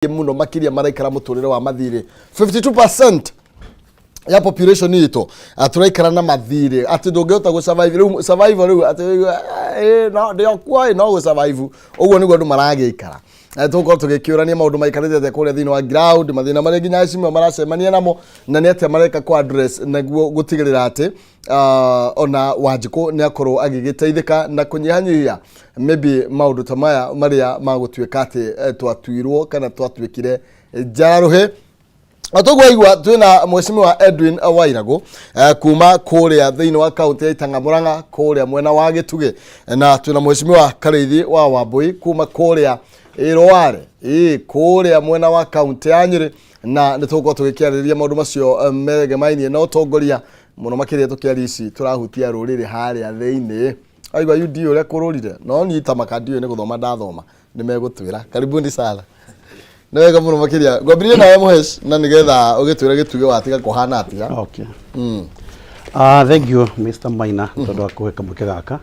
Muno makiria maraikara mũtũrĩre wa mathirĩ. 52% ya population itũ tũraikara na mathirĩ, atĩ ndũngĩhota gũ survive rĩu, survival rĩu, atĩ no ndĩokuo no gũ survive. Ũguo nĩguo andũ maragĩikara. Tũgũkorwo tũgĩkĩũrania maũndũ maikarĩte atĩa kũrĩa thĩinĩ wa ground, mathĩna marĩa nginya acimio maracemania namo, na nĩ atĩa mareka kũ address nĩguo gũtigĩrĩra atĩ ona Wanjikũ nĩ akorwo agĩgĩteithĩka na kũnyihanyihia maybe maũndũ ta maya marĩa magũtuĩka atĩ twatuirwo kana twatuĩkire njararuhĩ. Toguo aigua twĩna Mheshimiwa Edwin Wairagũ kuma kũrĩa thĩinĩ wa kaunti ya Itang'a Murang'a, kũrĩa mwena wa Gĩtugĩ, na twĩna Mheshimiwa Karĩithi wa Wambui kuma kũrĩa Ĩrware ĩ kũrĩa mwena wa kaunti ya Nyĩrĩ, na nĩ tũgũkorwo tũgĩkĩarĩrĩria maũndũ macio megemainie na ũtongoria mũno makĩria, tũkĩaria ici tũrahutia rũrĩrĩ harĩa thĩinĩ. Aigua UD ũrĩa kũrũrire no niĩ ta maka ndiũĩ nĩ gũthoma ndathoma, nĩ megũtwĩra. Karibuni sana, nĩ wega mũno makĩria. Ngwambĩrĩrie nawe Mũhesh, na nĩgetha ũgĩtwĩre Gĩtugĩ watiga kũhana atĩa. Okay. Thank you, Mr. Maina, tondũ wa kũhe kamweke gaka,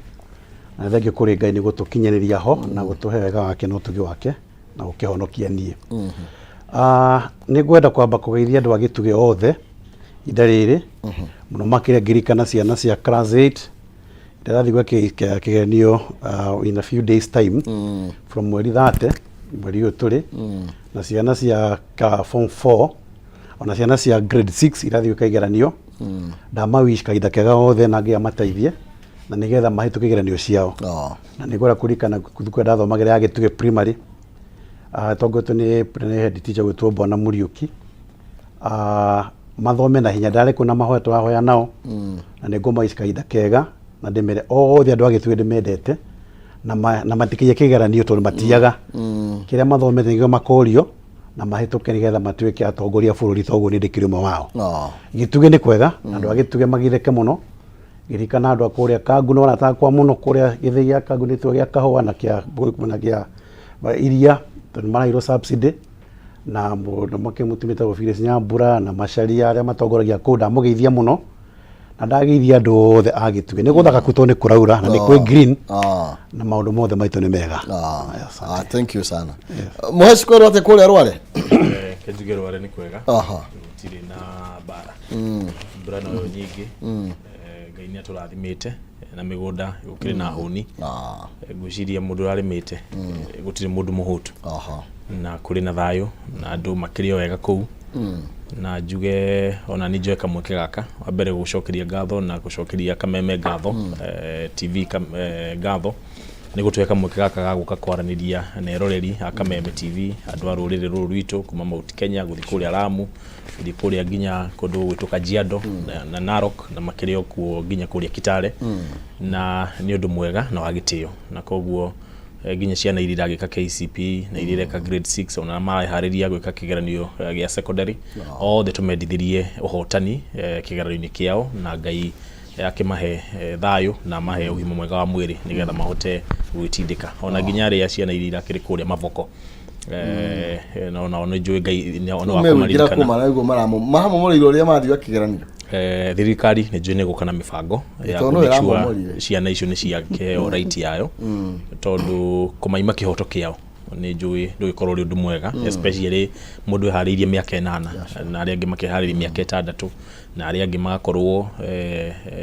na thank you kũrĩ Ngai nĩ gũtũkinyanĩria ho na gũtũhe wega wake na ũtugi wake na gũkĩhonokia niĩ. Nĩ ngwenda kwamba kũgeithia andũ a Gĩtugĩ othe ihinda rĩrĩ, mũno makĩria ngĩririkana ciana cia class 8 ndĩrathiĩ gwĩka kĩgeranio in a few days time from mweri 30 mweri ũyũ tũrĩ, na ciana cia ka form 4, ona ciana cia grade 6 irathiĩ gwĩka igeranio. Ndamawish kahinda kega othe na Ngai amateithie na nĩgetha mahĩtũke igeranio ciao. Na nĩ ngwenda kũririkana thukuru ĩrĩa ndathomagĩra ya Gĩtugĩ Primary, tongoretio nĩ head teacher gwĩtwo Bwana Mũriũki. Mathome na hinya, ndarĩ kuo na mahoya tũrahoya nao, na nĩ ngũmawish kahinda kega na ndĩmere othe andũ a Gĩtugĩ ndĩmendete na matikaiye kĩgeranio tondũ matiaga kĩrĩa mathomete nĩkĩo makorio, na mahĩtũke nĩgetha matuĩke atongoria a bũrũri, toguo nĩ ndĩkĩrĩ ũmwe wao. Gĩtugĩ nĩ kwega, andũ a Gĩtugĩ magitheke mũno. Ngĩririkana andũ a kũrĩa Kangu no arata akwa mũno kũrĩa gĩthĩi gĩa Kangu nĩtuo gĩa kahũa na kĩa iria, tondũ maraheirwo subsidy na mũndũ mũtumia wĩtagwo Phyllis Nyambura na Macharia arĩa matongoragia kũu, ndamũgeithia mũno na ndageithia andũ othe a Gĩtugĩ. Nĩ gũthaka ku tondũ nĩ kũraura na nĩ kwĩ green na maũndũ mothe maitũ nĩ mega. Asante. Ah, thank you sana. Mũheci, kwĩrwo atĩ kũrĩa Rware? Kenjuge Rware nĩ kwega. Gũtirĩ na mbara, mbura noyo nyingĩ. Ngai nĩ atũrathimĩte na mĩgũnda gũkĩrĩ na hũni. Ngwĩciria mũndũ ũrarĩmĩte, gũtirĩ mũndũ mũhũtu. Na kũrĩ na thayũ na andũ makĩrĩ o wega kũu. Na njuge ona nĩ njoe kamweke gaka wa mbere gũcokeria ngatho na gũcokeria Kameme ngatho, TV ngatho nĩ gũtũhe kamweke gaka ga gũka kwaranĩria na eroreri a Kameme TV, andũ a rũrĩrĩ rũrũ rwitũ kuma Mount Kenya gũthiĩ kũrĩa Lamu, gũthiĩ kũrĩa nginya kũndũ gũgwĩtwo Kajiado na Narok, na makĩrĩ o kuo nginya kũrĩa Kitale, na nĩ ũndũ mwega na wa gĩtĩo. Na koguo nginya ciana iria iragĩka KCPE na iria ireka grade 6, ona mareharĩria gwĩka kĩgeranio gĩa secondary, othe tũmendithirie ũhotani kĩgeranio-inĩ kĩao, na Ngai akĩmahe thayũ na amahe ũgima mwega wa mwĩrĩ nĩgetha mahote gwĩtindĩka, ona nginya arĩa ciana iria irakĩrĩ kũrĩa maboko, no nĩ njũĩ Ngai nĩ wa megũingĩra kũmaririkana. Kũ maraigua maramomoreirwo ũrĩa mathiĩ kĩgeranio. Thirikari nĩ njũĩ nĩ gũka na mĩbango ya Tondũ kũ make sure ĩramomorire. ciana icio nĩ ciakĩheo right yayo, tondũ kũmaima kĩhoto kĩao nĩ njũĩ ndũgĩkorwo ũrĩ ũndũ mwega, especially mũndũ eharĩirie mĩaka 8 na arĩa angĩ makeharĩria mĩaka 6 na arĩa angĩ magakorwo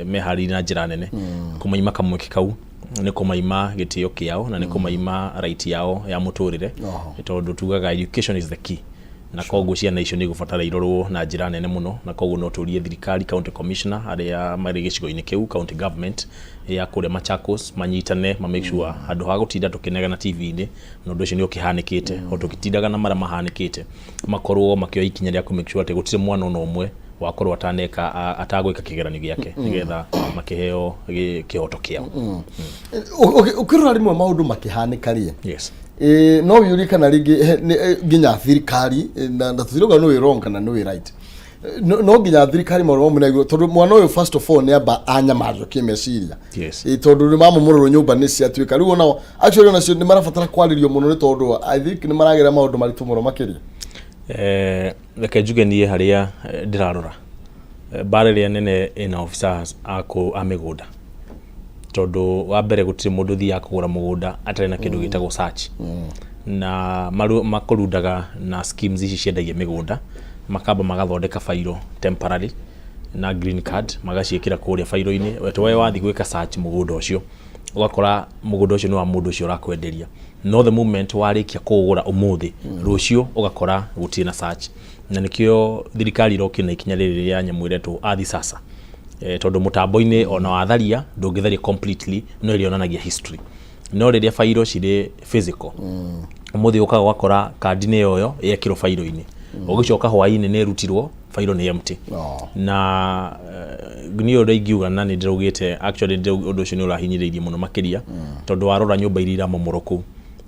meharĩirie na njĩra nene. Kũmaima kamweke kau nĩ kũmaima gĩtĩo kĩao na nĩ kũmaima right yao ya mũtũrĩre, tondũ tugaga education is the key, na koguo ciana icio nĩ igũbatara irorwo na njĩra nene mũno. Na koguo no tũrie thirikari, county commissioner arĩa marĩ gĩcigo-inĩ kĩu, county government ya kũrĩa Machakos manyitane ma make sure handũ ha gũtinda tũkĩnegena TV-inĩ, na ũndũ ũcio nĩ ũkĩhanĩkĩte o tũgĩtindaga na marĩa mahanĩkĩte, makorwo makĩoya ikinya rĩa kũ make sure atĩ gũtirĩ mwana ona ũmwe wakorwo ataneka atagwĩka kĩgeranio gĩake, nĩgetha makĩheo kĩhoto kĩao. Ũkĩrora rĩmwe maũndũ makĩhanĩka rĩ, no wĩũrie kana rĩngĩ nginya thirikari na tũtirauga nĩ wĩ wrong kana nĩ wĩ right. No nginya thirikari maũndũ mamwe na igũrũ, tondũ mwana ũyũ first of all nĩ amba anyamario kĩmeciria. Tondũ nĩ mamomorerwo nyũmba nĩ ciatuĩka rĩu onao actually onacio nĩ marabatara kwarĩrio mũno, nĩ tondũ I think nĩ maragera maũndũ maritũ mũno makĩria. Reke njuge niĩ harĩa ndĩrarora, mbara ĩrĩa nene ĩna officers a mĩgũnda, tondũ wa mbere gũtirĩ mũndũ ũthiaga kũgũra mũgũnda atarĩ na kĩndũ gĩtagwo search. Na makũrundaga na schemes ici ciendagia mĩgũnda, makamba magathondeka fairo temporary na green card, magaciĩkĩra kũrĩa fairo-inĩ. We wathiĩ gwĩka search mũgũnda ũcio, ũgakora mũgũnda ũcio nĩ wa mũndũ ũcio ũrakwenderia, no the moment warĩkia kũũgũra ũmũthĩ, rũciũ ũgakora gũtirĩ na search. Na nĩkĩo thirikari ĩrokire na ikinya rĩrĩ rĩa nyamũ ĩretwo Ardhi Sasa, tondũ mũtambo-inĩ ona watharia ndũngĩtharia completely, no ĩrĩonanagia history. No rĩrĩa fairo cirĩ physical, ũmũthĩ ũkaga ũgakora kandi nĩ yoyo yekĩrwo fairo-inĩ, ũgĩcoka hwaĩ-inĩ nĩ ĩrutirwo, fairo nĩ empty. Na niĩ ũrĩa ingiuga, na nĩ ndĩraugĩte actually, ũndũ ũcio nĩ ũrahinyĩrĩirie mũno makĩria, tondũ warora nyũmba iria iramomorwo kũu,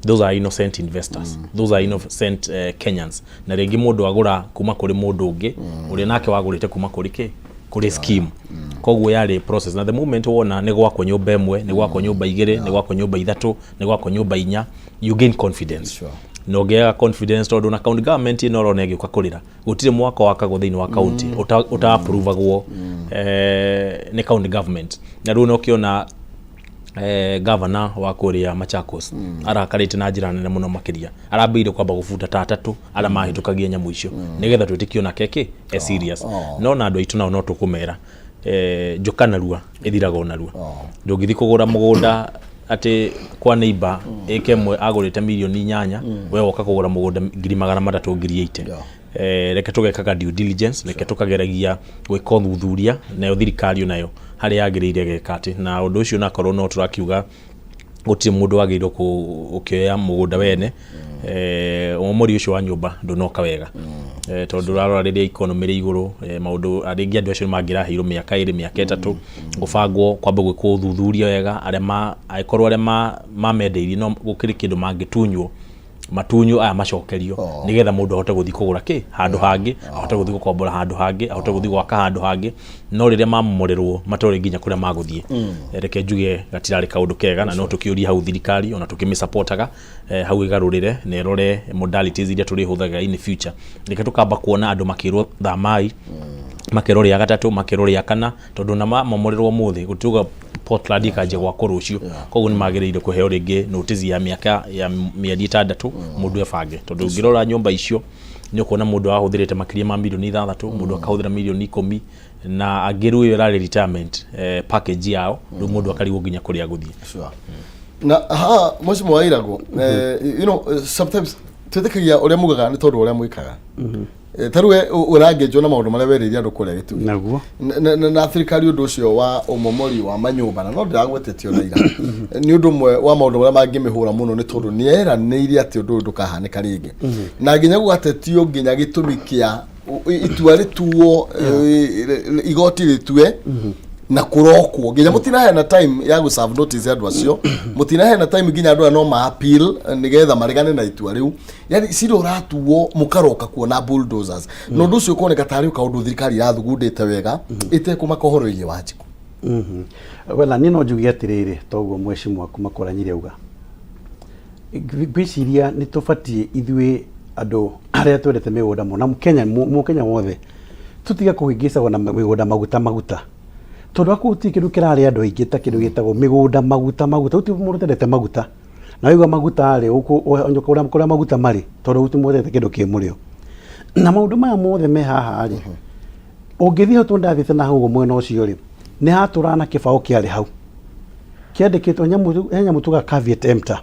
those are innocent investors, those are innocent Kenyans. Na rĩngĩ mũndũ agũra kuma kũrĩ mũndũ ũngĩ ũrĩa nake wagũrĩte kuma kũrĩ kĩ, kũrĩ scheme. Koguo yarĩ process, na the moment wona nĩ gwakwo nyũmba ĩmwe, nĩ gwakwo nyũmba igĩrĩ, nĩ gwakwo nyũmba ithatũ, nĩ gwakwo nyũmba inya, you gain confidence. Na ũngĩaga confidence, tondũ na county government ĩno ũrona ĩgĩũka kũrĩra, gũtirĩ mwaka wakagwo thĩinĩ wa county ũta-approvagwo nĩ county government. Na rĩu nokĩona governor wa kũrĩa Machakos arakarĩte na njĩra nene mũno makĩria, arambĩire kwamba gũbuta ta atatũ arĩa mahĩtũkagia nyamũ icio, nĩgetha twĩtĩkio nake kĩ e serious. No na andũ aitũ nao no tũkũmera, njũka narua ĩthiraga o narua. Ndũngĩthiĩ kũgũra mũgũnda atĩ kwa neighbor ĩka ĩmwe agũrĩte mirioni 8, we woka kũgũra mũgũnda 300,000, 80,000. Reke tũgekaga due diligence, reke tũkageragia gwĩka ũthuthuria, nayo thirikari onayo harĩa yagĩrĩire geka atĩ na ũndũ ũcio. Nakorwo no tũrakiuga gũtirĩ mũndũ wagĩrĩirwo ũkĩoya mũgũnda wene, ũmomori ũcio wa nyũmba ndũnoka wega, tondũ ũrarora rĩrĩa economy ĩrĩ igũrũ, maũndũ rĩngĩ andũ acio mangĩraheirwo mĩaka 2, mĩaka 3, gũbangwo kwamba gwĩkwo ũthuthuria wega, arĩa ma angĩkorwo arĩa mamendeirie no gũkĩrĩ kĩndũ mangĩtunywo, matunywo aya macokerio, nĩgetha mũndũ ahote gũthiĩ kũgũra kĩ handũ hangĩ, ahote gũthiĩ gũkombora handũ hangĩ, ahote gũthiĩ gwaka handũ hangĩ. No rĩrĩa mamomorerwo matorĩ nginya kũrĩa magũthiĩ, reke njuge gatirarĩ kaũndũ kega. Na no tũkĩũrie hau thirikari, ona tũkĩmĩsupportaga, hau ĩgarũrĩre na ĩrore modalities iria tũrĩhũthagĩra in the future. Reke tũkamba kuona andũ makĩrwo thamai, makerwo rĩa gatatũ, makerwo rĩa kana, tondũ na mamomorerwo ũmũthĩ gũtiuga Portland ikanjia gwakwo rũciũ. Koguo nĩ magĩrĩire kũheo rĩngĩ notice ya mĩaka ya mĩeri 6, mũndũ ebange, tondũ ũngĩrora nyũmba icio nĩ ũkuona mũndũ ahũthĩrĩte makĩria ma mirioni 6, mũndũ akahũthĩra mirioni 10, na angĩ rĩu ĩyo ĩrarĩ retirement package yao. Rĩu mũndũ akarigwo nginya kũrĩa agũthiĩ. Sure. Na haha mheshimiwa Wairago, sometimes twĩtĩkagia ũrĩa mugaga nĩ tondũ ũrĩa mwĩkaga. Ta rĩu we ũrangĩnjwo na maũndũ marĩa werĩire andũ kũrĩa Gĩtui. Naguo. Na thirikari, ũndũ ũcio wa ũmomori wa manyũmba, na no ndĩragwetete ona ira, nĩ ũndũ ũmwe wa maũndũ marĩa mangĩmĩhũra mũno, nĩ tondũ nĩ eranĩire atĩ ũndũ ũyũ ndũkahanĩka rĩngĩ, na nginya gũgatetio nginya gĩtũmi kĩa itua rĩtuo, igoti rĩtue na kũrokwo, nginya mũtinaheana time ya gũ serve notice andũ acio, mũtinaheana time nginya andũ aya no ma appeal nĩgetha maregane na itua rĩu. Yani cira ũratuo mũkaroka kuona bulldozers, na ũndũ ũcio ũkoneka tarĩ kaũndũ thirikari irathugundĩte wega ĩtekũmaka ũhoro wĩgiĩ Wanjikũ. Wela, niĩ no njuge atĩrĩrĩ, toguo mheshimiwa kuma kũranyire auga, ngwĩciria nĩ tũbatiĩ ithuĩ andũ arĩa twendete mĩgũnda mũno na Mũkenya mũkenya wothe tũtige kũhĩngĩcagwo na mĩgũnda maguta maguta, tondũ akũ gũtirĩ kĩndũ kĩrarĩa andũ aingĩ ta kĩndũ gĩtagwo mĩgũnda maguta maguta. Gũtirĩ mũndũ ũtendete maguta, na waigua maguta rĩ, kũrĩa kũrĩa maguta marĩ, tondũ gũtirĩ mũndũ ũtendete kĩndũ kĩ mũrĩo. Na maũndũ maya mothe me haha rĩ, ũngĩthiĩ hau tondũ ndathiĩte na hau ũguo mwena ũcio rĩ, nĩ hatũraga na kĩbaũ kĩarĩ hau kĩandĩkĩtwo nyamũ, he nyamũ tugaga caveat emptor,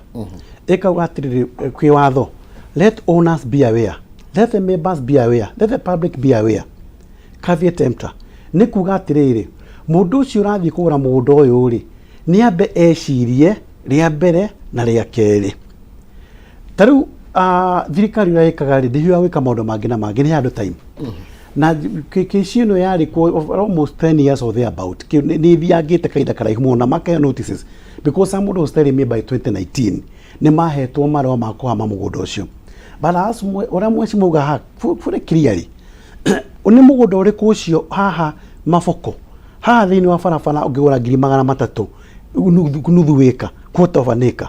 ĩkauga atĩrĩrĩ, kwĩ watho, let owners be aware, let the members be aware, let the public be aware. Caveat emptor nĩ kuga atĩrĩrĩ, mũndũ ũcio ũrathiĩ kũgũra mũgũnda ũyũ rĩ, nĩ ambe ecirie rĩa mbere na rĩa kerĩ. Ta rĩu thirikari ũrĩa ĩkaga rĩ, ndĩhiũhaga gwĩka maũndũ mangĩ na mangĩ, nĩ handũ time na kĩci ĩno yarĩ kuo almost 10 years or thereabout. Nĩ ĩthiangĩte kahinda karaihu mũno na makaheo notices, because somebody was telling me by 2019 nĩ mahetwo marũa ma kũhama mũgũnda ũcio. But as ũrĩa mheshimiwa auga haha very clearly, nĩ mũgũnda ũrĩkũ ũcio haha maboko haha thĩinĩ wa barabara ũngĩgũra 300,000, nuthu ĩka, quarter of an acre,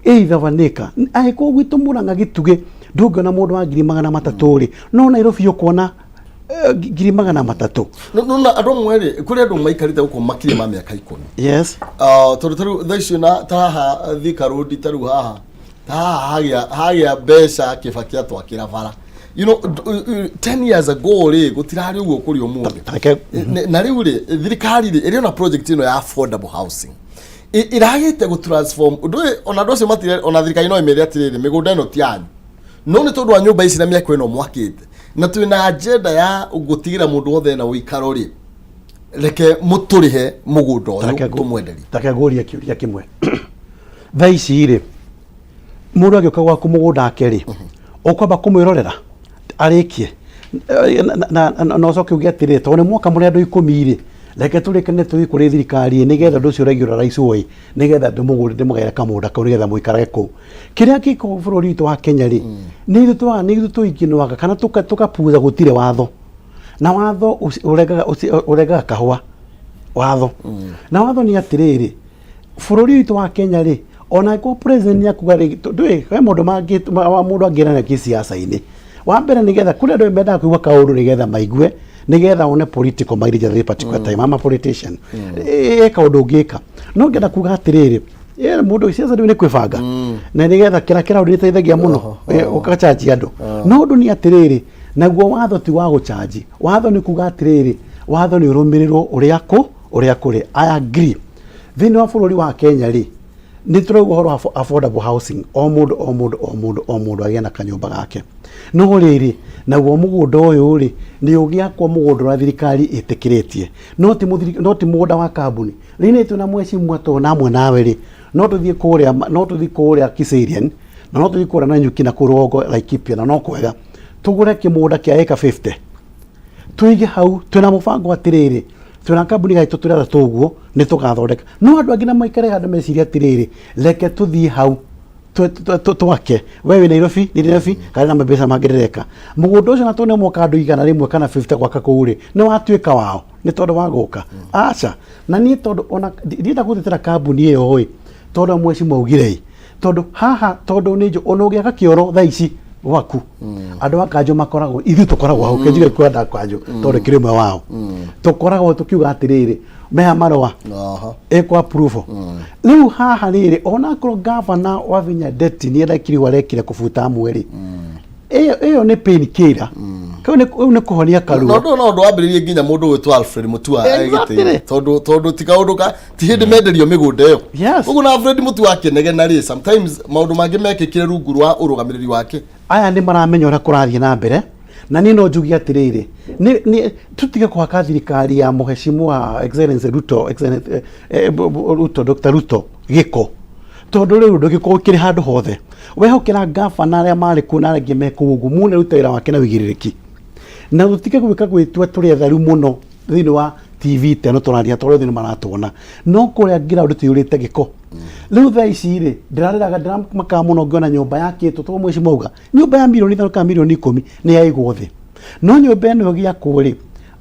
eighth of an acre? Angĩkorwo gwitũ Mũrang'a Gĩtugĩ ndũngĩona mũndũ wa 300,000 rĩ, no Nairobi ũkuona 300,000. No na andũ amwe rĩ, kũrĩ andũ maikarĩte gũkũ makĩria ma mĩaka 10. Tondũ tarĩu thaa icio na ta haha Thika Road, tarĩu haha Ta haha hagĩa mbeca Kĩbaki atwakĩra bara. 10 years ago rĩ, gũtirarĩ ũguo kũrĩ ũmũthĩ. Na rĩu rĩ, thirikari rĩ, ĩrĩ ona project ĩno ya affordable housing ĩragĩte gũ transform ũndũ ũyũ. Ona andũ acio matire, ona thirikari no ĩmere atĩrĩrĩ, mĩgũnda ĩno ti yanyu, no nĩ tondũ wa nyũmba ici na mĩako ĩno mwakĩte na twĩna agenda ya gũtigĩra mũndũ wothe ena ũikaro rĩ, reke mũtũrĩhe mũgũnda ũyũ tũmwenderie. Take ngũrie kĩũria kĩmwe. Thaa ici rĩ, mũndũ agĩũka gwaku mũgũnda ake rĩ, ũkwamba kũmwĩrorera arĩkie na ũcoke uge atĩrĩrĩ, tondũ nĩ mwoka mũrĩ andũ 10 rĩ, reke tũrĩkane tũthiĩ kũrĩ thirikari nĩgetha ũndũ ũcio ũregio raicwo ĩ, nĩgetha ndĩmũgũrĩre, ndĩmũgaĩre kamũgũnda kau nĩgetha mũikarage kũu. Kĩrĩa gĩkũ bũrũri witũ wa Kenya rĩ, nĩ ithuĩ tũingĩnwaga kana tũkapuza gũtirĩ watho, na watho ũrengaga kahũa watho. Na watho nĩ atĩrĩrĩ, bũrũri witũ wa Kenya rĩ, ona angĩkorwo president nĩ akuga rĩ, ndũĩ he maũndũ mangĩ mũndũ angĩrana kĩsiasa-inĩ. Wa mbere, nĩgetha kũrĩ andũ mendaga kũigua kaũndũ nĩgetha maigue, nĩgetha one political mileage at a particular time. I'm a politician. Ĩ kaũndũ ũngĩka no ngenda kuga atĩrĩrĩ, mũndũ siasa rĩu nĩ kwĩbanga na nĩgetha kĩra kĩraũndũ nĩteithagia mũno, ũgachanji andũ. No ũndũ nĩ atĩrĩrĩ, naguo watho ti wa gũchanji. Watho nĩ kuga atĩrĩrĩ, watho nĩ ũrũmĩrĩrwo ũrĩa kũ ũrĩa kũrĩ. I agree, thĩinĩ wa bũrũri wa Kenya rĩ, nĩ tũrauga ũhoro wa affordable housing, o mũndũ, o mũndũ, o mũndũ, o mũndũ agĩe na kanyũmba gake. No rĩrĩ, naguo mũgũnda ũyũ rĩ, nĩ ũgĩakwo mũgũnda ũrĩa thirikari ĩtĩkĩrĩtie, no ti mũgũnda wa kambuni. Rĩu nĩ twĩna mheshimiwa to namwe nawe rĩ, no tũthiĩ kũrĩa Kiserian, na no tũthiĩ kũrĩa Nanyuki na kũu rũgongo Laikipia, na no kwega tũgũre kĩmũgũnda kĩa ĩka 50 tũige hau twĩna mũbango atĩrĩrĩ, twĩna kambuni gaitũ tũrĩ atatũ ũguo nĩ tũgathondeka. No andũ angĩ na maikare handũ meciria atĩrĩrĩ, reke tũthiĩ hau twake. We wĩ Nairobi, nĩ Nairobi kana na mbeca mangĩ ndĩreka mũgũnda ũcio, na tondũ nĩ moka andũ 100 kana 50 gwaka kũu rĩ, nĩ watuĩka wao nĩ tondũ wa gũka aca. Na niĩ tondũ ona ndienda gũtetera kambuni ĩyo ĩ, tondũ mweci maugire ĩ, tondũ haha tondũ nĩ njũ ona ũgĩaka kĩoro thaa ici gwaku, andũ a kanjũ makoragwo, ithuĩ tũkoragwo hau kenjiga kwenda kanjũ tondũ kĩrĩ ũmwe wao, tũkoragwo tũkiuga atĩrĩrĩ, meha marũa ĩkũ approve. Rĩu haha rĩrĩ, onakorwo gavana wa Vinya Ndeti nĩ arekire arekire kũbuta amwe rĩ, ĩyo nĩ pain killer, kau nĩ kau nĩ kũhonia karuo. No ndå no ndå wambĩrĩrie nginya mũndũ gwĩtwo Alfred Mutua Exactly. Tondũ ti kaũndũ ka ti hĩndĩ menderio mĩgũnda ĩyo. Ũguo na Alfred Mutua akĩnegena rĩ, sometimes maũndũ mangĩ mekĩkire rungu rwa ũrũgamĩrĩri wake. Aya nĩ maramenya ũrĩa kũrathiĩ na mbere, na niĩ no njuge atĩrĩrĩ, nĩ tũtige kũhaka thirikari ya mũheshimiwa Excellency Ruto, Excellency, Ruto, Dr. Ruto gĩko, tondũ rĩu ndũgĩkorwo kĩrĩ handũ hothe wehokera gavana arĩa marĩ kuo na arĩa angĩ me kũu ũguo muone ruta wĩra wake na wĩigĩrĩrĩki, na tũtige gwĩka gwĩtua tũrĩ atheru mũno thĩinĩ wa TV ta ĩno tũraria, tondũ othe nĩ maratuona, no kũrĩa ground tũiyũrĩte gĩko. Rĩu thaa ici rĩ, ndĩrarĩraga, ndĩramakaga mũno ngĩona nyũmba yakĩtwo, tondũ mweci mauga nyũmba ya mirioni 5 kana mirioni 10 nĩ yaigwo thĩ, no nyũmba ĩno ĩgĩakwo rĩ,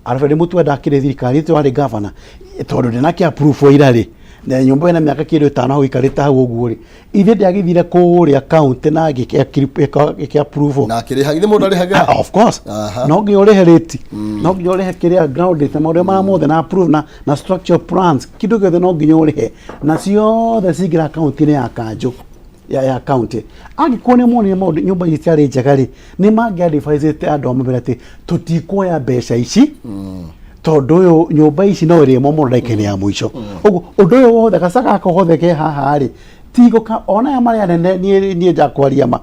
Alfred Mutua ndakĩrĩ thirikari ĩtũ arĩ gavana, tondũ ndĩnakĩ approve ira rĩ, na nyũmba ĩna mĩaka kĩndũ 5 hau ikarĩte hau ũguo rĩ, ithe ndĩagĩthire kũrĩa county na gĩkĩ approve. Na akĩrĩha, githĩ mũndũ arĩhagĩra? Ah, of course. No nginya ũrĩhe rate, no nginya ũrĩhe kĩrĩa ground rate na maũndũ marĩa mothe na approve na structure plans, kĩndũ gĩothe no nginya ũrĩhe, na ciothe cingĩra akaunti-inĩ ya kanjũ ya county. Angĩkorwo nĩ monire maũndũ nyũmba ici ciarĩ njega rĩ, nĩ mangĩ-advisĩte andũ amabere atĩ tũtikuoya mbeca ici, tondũ ũyũ nyũmba ici no ĩrĩmomorwo ndagĩka-inĩ ya mũico. Ũguo ũndũ ũyũ wothe gaca gaka gothe ke haha rĩ, tigũka ona aya marĩa nene. Niĩ njakwaria ma,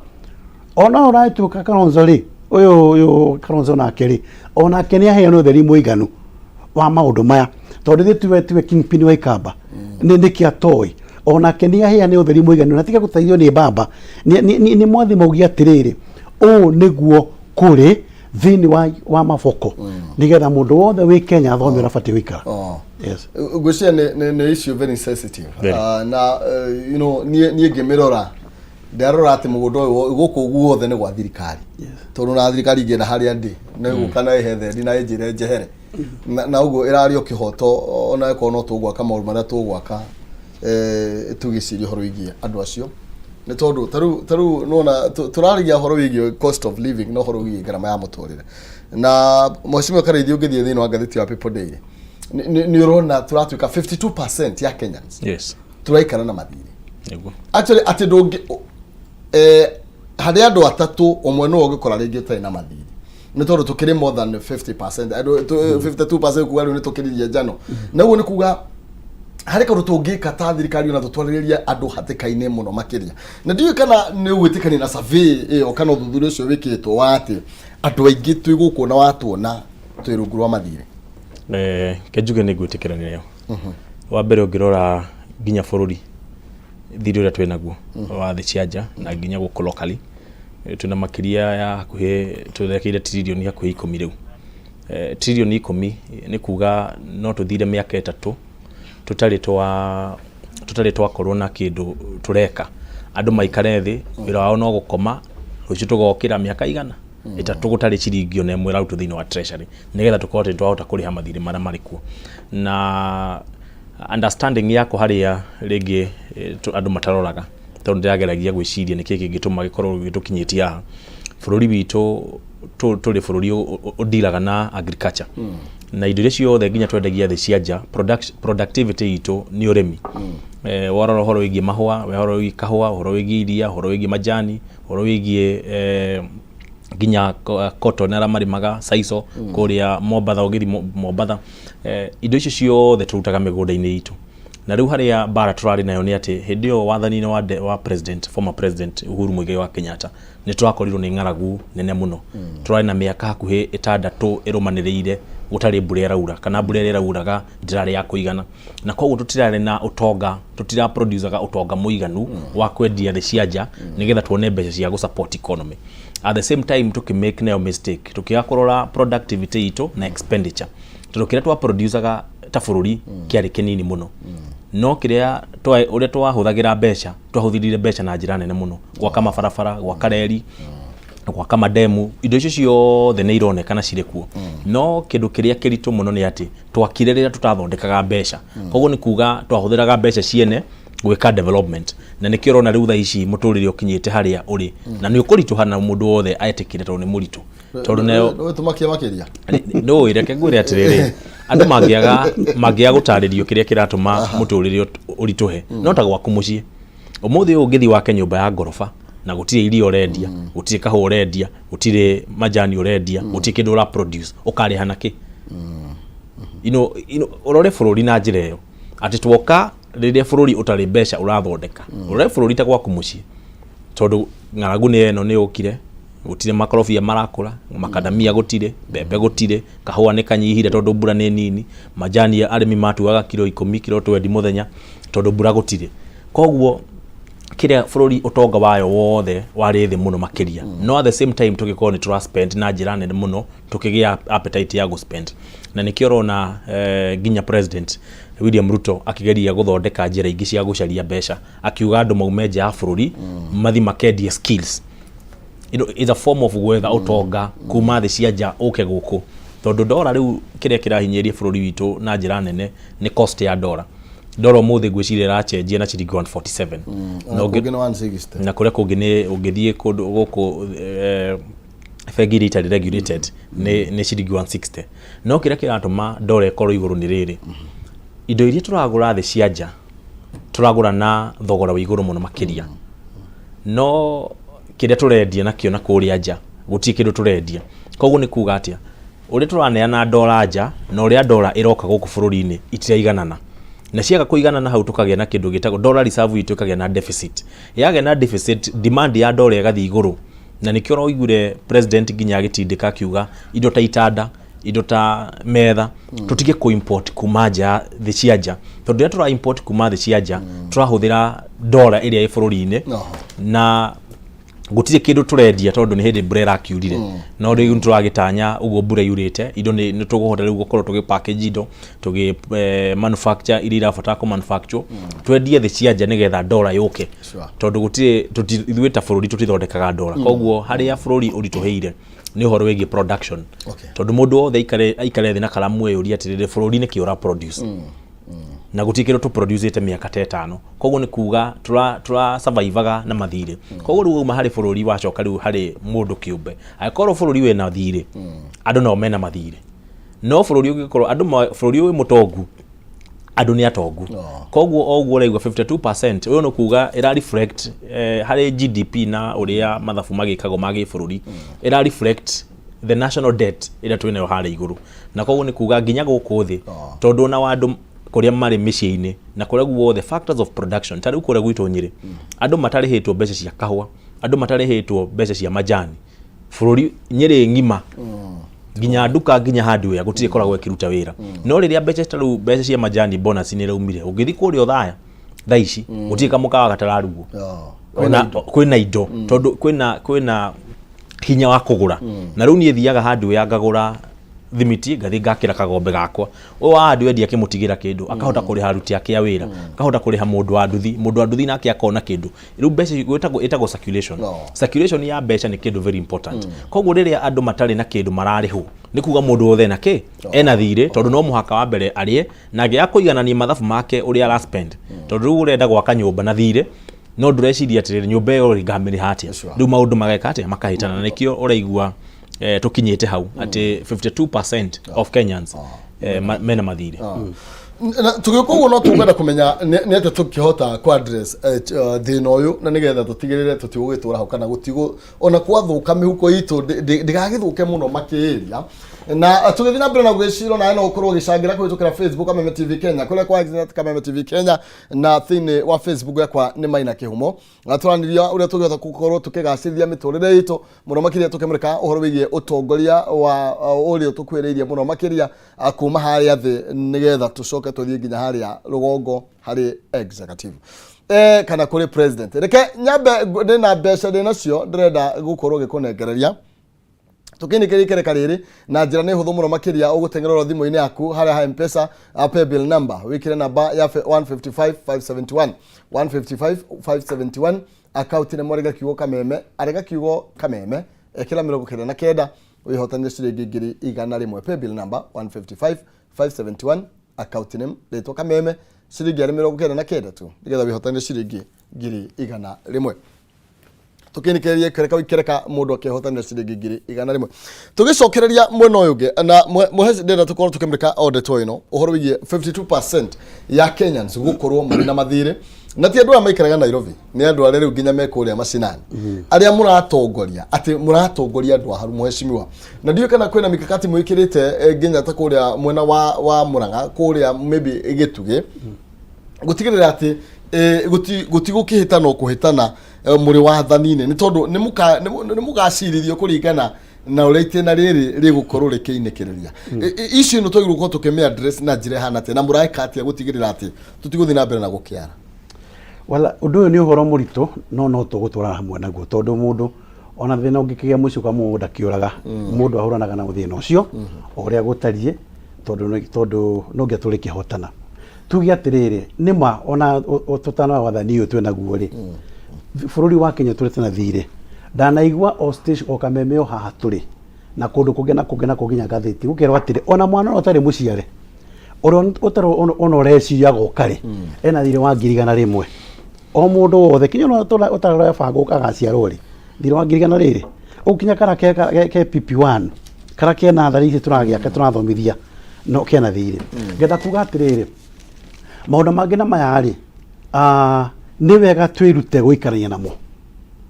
ona ũyũ ũratuĩka Kalonzo rĩ, ũyũ Kalonzo nake rĩ, onake nĩ aheo nĩ ũtheri mũiganu wa maũndũ maya, tondũ ithuĩ tiwe kingpin wa Ikamba nĩ nĩkĩ atoĩ, onake nĩ aheane ũtheri mũiganu na tiga gũteithio nĩ baba nĩ mwathi mauge atĩrĩrĩ, ũũ nĩguo kũrĩ thĩinĩ wa maboko, nĩgetha mũndũ wothe wĩ Kenya athome ũrĩa abatiĩ gũikara. Yes. Ngwĩciria nĩ issue very sensitive. Very. Na niĩ ngĩmĩrora, ndarora atĩ mũgũnda ũyũ gũkũ guothe nĩ gwa thirikari, tondũ na thirikari ingĩenda harĩa ndĩ nĩ gũka na ĩhe thendi na ĩnjĩre njehere, na ũguo ĩrarĩ o kĩhoto, ona ĩkorwo no tũgwaka maũndũ marĩa tũgwaka, tũgĩciria ũhoro wĩgiĩ andũ acio, nĩ tondũ tarĩu nona tũraragia ũhoro wĩgiĩ cost of living na ũhoro wĩgiĩ ngarama ya mũtũrĩre. Na mheshimiwa Karaithi, ũngĩthiĩ thĩinĩ wa ngathĩti ya People Daily, nĩ ũrona tũratuĩka 52% ya Kenyans tũraikara na mathirĩ. Actually, atĩ ndũngĩ Harĩ andũ atatũ, ũmwe nĩwe ũngĩkora rĩngĩ ũtarĩ na mathirĩ, nĩ tondũ tũkĩrĩ more than 50%, andũ 52% kuga rĩu nĩ tũkĩririe njano. Na ũguo nĩ kuga harĩ kaũndũ tũngĩka ta thirikari ona tũtwarĩrĩrie andũ hatĩka-inĩ mũno makĩria. Na ndiũĩ kana nĩ ũgwĩtĩkania na survey ĩyo kana ũthuthuria ũcio wĩkĩtwo wa atĩ andũ aingĩ twĩ gũkũ na watuona twĩ rungu rwa mathirĩ. Ke njuge nĩ ngwĩtĩkĩra nayo. Wa mbere, ũngĩrora nginya bũrũri thirĩ ũrĩa twĩ naguo wa thĩ cia nja na nginya gũkũ locally, twĩna makĩria ya hakuhĩ, twerekeire tiririoni hakuhĩ 10 rĩu. Tiririoni 10 nĩ kuga no tũthire mĩaka 3 tũtarĩ twakorwo na kĩndũ tũreka. Andũ maikare thĩ, wĩra wao no gũkoma, rũciũ tũgokĩra mĩaka 300 gũtarĩ ciringi ona ĩmwe ĩrarutwo thĩinĩ wa treasury nĩgetha tũkorwo atĩ twahota kũrĩha mathirĩ marĩa marĩ kuo. Na understanding yakwa harĩa rĩngĩ andũ mataroraga, tondũ ndĩrageragia gwĩciria nĩkĩ kĩngĩtũma gĩkorwo gĩtũkinyĩtie haha. Bũrũri witũ tũrĩ bũrũri ũndiraga na agriculture na indo iria ciothe nginya twendagia thĩ cia nja. Productivity itũ nĩ ũrĩmi. Warora ũhoro wĩgiĩ mahũa, ũhoro wĩgiĩ kahũa, ũhoro wĩgiĩ iria, ũhoro wĩgiĩ majani, ũhoro wĩgiĩ nginya cotton arĩa marĩmaga sisal kũrĩa Mombatha, ũgĩthiĩ Mombatha, indo icio ciothe tũrutaga mĩgũnda-inĩ itũ. Na rĩu harĩa mbara tũrarĩ nayo nĩ atĩ hĩndĩ ĩyo wathani-inĩ wa president, former president Uhuru Muigai wa Kenyatta, nĩ tũrakorirwo nĩ ng'aragu nene mũno. Tũrarĩ na mĩaka hakuhĩ 6 ĩrũmanĩrĩire gũtarĩ mbura ĩraura, kana mbura ĩrĩa ĩrauraga ndĩrarĩ ya kũigana, na koguo tũtirarĩ na ũtonga, tũtira producaga ũtonga mũiganu wa kwendia thĩ cia nja nĩgetha tuone mbeca cia gũ support economy. At the same time, tũkĩ make nayo mistake tũkĩaga kũrora productivity itũ na expenditure, tondũ kĩrĩa twa producaga ta bũrũri kĩarĩ kĩnini mũno, no kĩrĩa ũrĩa twahũthagĩra mbeca, twahũthĩrire mbeca na njĩra nene mũno gwaka mabarabara, gwaka reri, gwaka mademu. Indo icio ciothe nĩ ironekana cirĩ kuo, no kĩndũ kĩrĩa kĩritũ mũno nĩ atĩ twakire rĩrĩa tũtathondekaga mbeca. Koguo nĩ kuga twahũthĩraga mbeca ciene gwĩka development, na nĩkĩo ũrona rĩu thaa ici mũtũrĩre ũkinyĩte harĩa ũrĩ na nĩ ũkũritũha na mũndũ wothe etĩkĩre, tondũ nĩ mũritũ, tondũ nayo Tũmakia makĩria. Ndũĩ, reke ngwĩre atĩrĩrĩ, andũ mangĩaga gũtarĩrio kĩrĩa kĩratũma mũtũrĩre ũritũhe, no ta gwaku mũciĩ ũmũthĩ ũyũ ũngĩthiĩ wake nyũmba ya ngoroba na gũtirĩ irio ũrendia, gũtirĩ kahũa ũrendia, gũtirĩ majani ũrendia, gũtirĩ kĩndũ ũra produce, ũkarĩha na kĩ? Ũrore bũrũri na njĩra ĩyo atĩ twoka rĩrĩa bũrũri ũtarĩ mbeca ũrathondeka. Ũrore bũrũri ta gwaku mũciĩ, tondũ ng'aragu nĩ ĩno nĩ yũkire, gũtirĩ makorobia marakũra, makadamia gũtirĩ, mbembe gũtirĩ, kahũa nĩ kanyihire tondũ mbura nĩ nini, majani arĩmi matuaga kiro 10, kiro 20 mũthenya tondũ mbura gũtirĩ. Koguo kĩrĩa bũrũri ũtonga wayo wothe warĩ thĩ mũno makĩria, no at the same time tũgĩkorwo nĩ tũra spend na njĩra nene mũno, tũkĩgĩa appetite ya gũ spend. Na nĩkĩo ũrona nginya president William Ruto akĩgeria gũthondeka njĩra ingĩ cia gũcaria mbeca, akiuga andũ maume nja ya bũrũri mathi makendie skills. Is a form of gwetha ũtonga kuma thĩ cia nja ũke gũkũ, tondũ ndora rĩu kĩrĩa kĩrahinyĩrĩria bũrũri witũ na njĩra nene nĩ cost ya ndora. Ndora ũmũthĩ ngwĩciria ĩracenjia na ciringi 147. Na kũngĩ nĩ 160. Na kũrĩa kũngĩ nĩ ũngĩthiĩ kũndũ gũkũ bengi iria itarĩ regulated nĩ ciringi 160. No kĩrĩa kĩratũma ndora ĩkorwo igũrũ nĩ rĩrĩ: indo iria tũragũra thĩ cia nja tũragũra na thogora wa igũrũ mũno makĩria, no kĩrĩa tũrendia nakĩo na kũrĩa nja gũtirĩ kĩndũ tũrendia. Koguo nĩ kuga atĩa? Ũrĩa tũraneana ndora nja na ũrĩa ndora ĩroka gũkũ bũrũri-inĩ itiraiganana, na ciaga kũiganana hau tũkagĩa na kĩndũ gĩtagwo dollar reserve itũ ĩkagĩa na deficit. Yagĩa na deficit, demand ya ndora ĩgathiĩ igũrũ, na nĩkĩo ũraiguire president nginya agĩtindĩka akiuga indo ta itanda, indo ta metha, tũtige kũ import kuma nja, thĩ cia nja, tondũ rĩrĩa tũra import kuma thĩ cia nja tũrahũthĩra ndora ĩrĩa ĩ bũrũri-inĩ na gũtirĩ kĩndũ tũrendia, tondũ nĩ hĩndĩ mbura ĩrakiurire. No rĩu nĩ tũragĩtanya ũguo mbura yurĩte, indo nĩ tũkũhota rĩu gũkorwo tũgĩ package indo, tũgĩ manufacture iria irabatara kũ manufacture, twendie thĩ cia nja nĩgetha ndora yũke. Tondũ gũtirĩ ithuĩ ta bũrũri tũtithondekaga ndora. Koguo harĩa bũrũri ũritũhĩire nĩ ũhoro wĩgiĩ production, tondũ mũndũ wothe aikare thĩ na karamu eyũrie atĩrĩrĩ, bũrũri nĩkĩ ũra produce? Na gũtirĩ kĩndũ tũproducĩte mĩaka ta 5. Koguo nĩ kuga tũra survivaga na mathirĩ. Koguo rĩu wauma harĩ bũrũri, wacoka rĩu harĩ mũndũ kĩũmbe. Angĩkorwo bũrũri wĩna thirĩ, andũ nao mena mathirĩ. No bũrũri ũngĩkorwo andũ bũrũri wĩ mũtongu, Andũ nĩ atongu. Koguo o ũguo ũraigua 52% ũyũ nĩ kuga ĩra reflect harĩ GDP na ũrĩa mathabu magĩkagwo ma gĩbũrũri, ĩra reflect the national debt ĩrĩa twĩnayo harĩa igũrũ. Na koguo nĩ kuga nginya gũkũ thĩ, tondũ ona wa andũ kũrĩa marĩ mĩciĩ-inĩ na kũrĩa guothe factors of production, ta rĩu kũrĩa gwitũ Nyĩrĩ, andũ matarĩhĩtwo mbeca cia kahũa, andũ matarĩhĩtwo mbeca cia majani, bũrũri Nyĩrĩ ng'ima, nginya nduka, nginya hardware, gũtirĩ ĩkoragwo ĩkĩruta wĩra. No rĩrĩa mbeca ta rĩu mbeca cia majani, bonus nĩ ĩraumire, ũngĩthiĩ kũrĩa Othaya thaa ici gũtirĩ kamũkawa gatararugwo. Ona kwĩna indo, tondũ kwĩna hinya wa kũgũra. Na rĩu niĩ thiaga hardware ngagũra thimiti, ngathiĩ ngakĩra kagombe gakwa. Ũyũ wa hardware ndiakĩmũtigĩra kĩndũ, akahota kũrĩha aruti ake a wĩra, akahota kũrĩha mũndũ wa nduthi, mũndũ wa nduthi nake akona kĩndũ. Rĩu mbeca ĩtagwo circulation. Circulation ya mbeca nĩ kĩndũ very important. Koguo rĩrĩa andũ matarĩ na kĩndũ mararĩhwo, nĩ kuga mũndũ wothe ena kĩ ena thirĩ, tondũ no mũhaka wa mbere arĩe na angĩaga kũiganania mathabu make ũrĩa ara spend, tondũ rĩu ũrenda gwaka nyũmba na thirĩ, no ndũreciria atĩrĩrĩ, nyũmba ĩyo rĩ, ngamĩrĩha atĩa? Rĩu maũndũ mageka atĩa? Makahĩtana. Na nĩkĩo ũraigua tũkinyĩte hau atĩ 52% of Kenyans mena mathirĩ. Na tũgĩũka ũguo no tũkwenda kũmenya nĩ atĩa tũngĩhota kũ address thĩna ũyũ, na nĩgetha tũtigĩrĩre tũtigũgĩtũra hau kana gũtigũ ona kwathũka mĩhuko itũ ndĩgagĩthũke mũno makĩria. Na tũgĩthiĩ na mbere na gwĩcira, nawe no ũkorwo ũgĩcangĩra kũhĩtũkĩra Facebook Kameme TV Kenya, kũrĩa kwa Xnet Kameme TV Kenya, na thĩinĩ wa Facebook yakwa nĩ Maina Kĩhumo. Na tũranĩria ũrĩa tũngĩhota gũkorwo tũkĩgacĩrithia mĩtũrĩre itũ mũno makĩria, tũkĩmũrĩka ũhoro wĩgiĩ ũtongoria wa ũrĩa tũkwĩrĩirie mũno makĩria kuma harĩa thĩ, nĩgetha tũcoke tũthiĩ nginya harĩa rũgongo harĩ executive kana kũrĩ president. Reke nyambe ndĩna mbeca ndĩ nacio ndĩrenda gũkorwo ngĩkũnengereria tũkĩinĩkĩria ikereka rĩrĩ na njĩra nĩ hũthũ mũno makĩria. Ũgũteng'erera thimũ-inĩ yaku harĩa ha Mpesa paybill number, wĩkĩre namba ya 155 571, 155 571, akaunti nĩ mwarega kiugo Kameme, arega kiugo Kameme, ĩkĩra 99, wĩhotanĩre ciringi 100,000. Paybill number 155 571, account name rĩtwa Kameme, ciringi arĩ 99 tu, nĩgetha wĩhotanĩre ciringi 100,000. Tũkĩinĩkĩrĩria ikereka ikereka, mũndũ akĩhotanĩra ciringi 100,000. Tũgĩcokereria mwena ũyũ ũngĩ na mũhe, ndĩrenda tũkorwo tũkĩmũrĩka o ndeto ĩno, ũhoro wĩgiĩ 52% ya Kenyans gũkorwo marĩ na mathirĩ. Na ti andũ arĩa maikaraga Nairobi, nĩ andũ arĩa rĩu nginya me kũrĩa macinani, arĩa mũratongoria, atĩ mũratongoria andũ a haru, mũhecimiwa. Na ndiũĩ kana kwĩna mikakati mwĩkĩrĩte nginya ta kũrĩa mwena wa Mũrang'a, kũrĩa maybe Gĩtugĩ, gũtigĩrĩra atĩ gũtigũkĩhĩtana o kũhĩtana mũrĩ wathani-inĩ, nĩ tondũ nĩ mũgacirithio kũringana na ũrĩa itĩna rĩrĩ rĩgũkorwo rĩkĩinĩkĩrĩria icio. Ĩno twagĩrĩirwo gũkorwo tũkĩmĩ address na njĩra ĩhana atĩa, na mũraĩka atĩa gũtigĩrĩra atĩ tũtigũthiĩ na mbere na gũkĩara? Wala ũndũ ũyũ nĩ ũhoro mũritũ, no tũgũtwara hamwe naguo, tondũ mũndũ ona thĩna ũngĩkĩgĩa mũciĩ kwa mũndũ ndakĩũraga. Mũndũ ahũranaga na thĩna ũcio o ũrĩa gũtariĩ, tondũ no nginya tũrĩkĩhotana. Tuge atĩrĩrĩ, nĩma ona tũtanoya wathani ũyũ twĩ naguo rĩ, bũrũri wa Kenya tũrĩte na thirĩ. Ndanaigua o station o Kameme o haha tũrĩ na kũndũ kũngĩ na kũngĩ na kũngĩ, nginya ngathĩti gũkerwo atĩrĩ, ona mwana ũrĩa ũtarĩ mũciare, ũrĩa ũtarĩ ona ũreciria goka rĩ, ena thirĩ wa 100,000. O mũndũ wothe, kinya ona ũtarĩ agaciarwo rĩ, thirĩ wa ngiri igana rĩrĩ ũkinya kara ke PP1, kara ke natharĩ ici tũragĩaka tũrathomithia, no kena thirĩ. Ngenda kuga atĩrĩrĩ, maũndũ mangĩ na maya rĩ, nĩ wega twĩrute gũikarania namo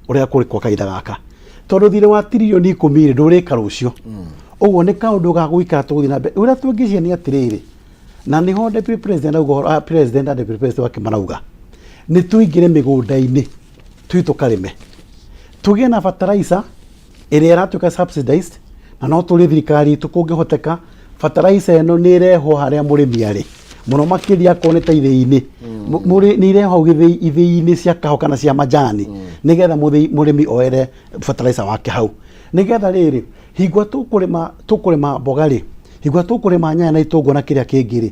ũrĩa kũrĩ kwa kahinda gaka, tondũ thirĩ wa 10 tirioni rĩ, ndũrĩka rũciũ. Ũguo nĩ kaũndũ ga gũikara tũgũthiĩ na mbere. Ũrĩa tũngĩcia nĩ atĩrĩrĩ, na nĩho deputy president auga ũhoro, president na deputy president wake marauga nĩ tũingĩre mĩgũnda-inĩ tũthiĩ tũkarĩme, tũgĩe na fertilizer ĩrĩa ĩratuĩka subsidized. Na no tũrie thirikari itũ, kũngĩhoteka, fertilizer ĩno nĩ ĩrehwo harĩa mũrĩmi arĩ mũno makĩria, akorwo nĩ ta ithĩi-inĩ. Nĩ irehwo hau ithĩi-inĩ cia kahũa kana cia majani, nĩgetha mũrĩmi oere fertilizer wake hau, nĩgetha rĩrĩ hingo tũkũrĩma mboga rĩ, hingo tũkũrĩma nyanya na itũngũrũ na kĩrĩa kĩngĩ rĩ,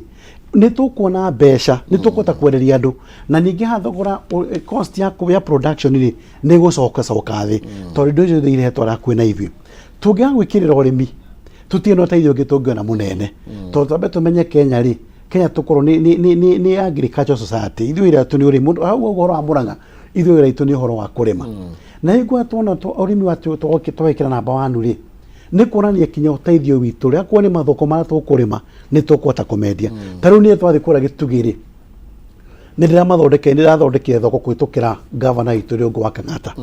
nĩ tũkuona mbeca, nĩ tũkũhota kwenderia andũ. Na ningĩ haha thogora cost ya production rĩ, nĩ gũcoka coka thĩ, tondũ indo icio irehetwo hakuhĩ na ithuĩ. Tũngĩaga gwĩkĩrĩra ũrĩmi, tũtirĩ na ũteithio ũngĩ tũngĩona mũnene, tondũ twambe tũmenye Kenya rĩ, Kenya tũkorwo nĩ agricultural society. Ithuĩ wĩra witũ nĩ ũrĩmi. Mũndũ hau ũhoro wa Mũrang'a, ithuĩ wĩra witũ nĩ ũhoro wa kũrĩma. Na hingo tuona ũrĩmi wa twekĩra namba wanu rĩ, Nĩ kuonania kinya ũteithio witũ rĩ, akorwo nĩ mathoko marĩa tũkũrĩma nĩ tũkũhota kũmendia. Ta rĩu niĩ twathiĩ kũrĩa Gĩtugĩ rĩ, nĩ ndĩramathondekire, nĩ ndĩrathondekire thoko kũhĩtũkĩra ngavana witũ Rĩũngũ wa Kang'ata.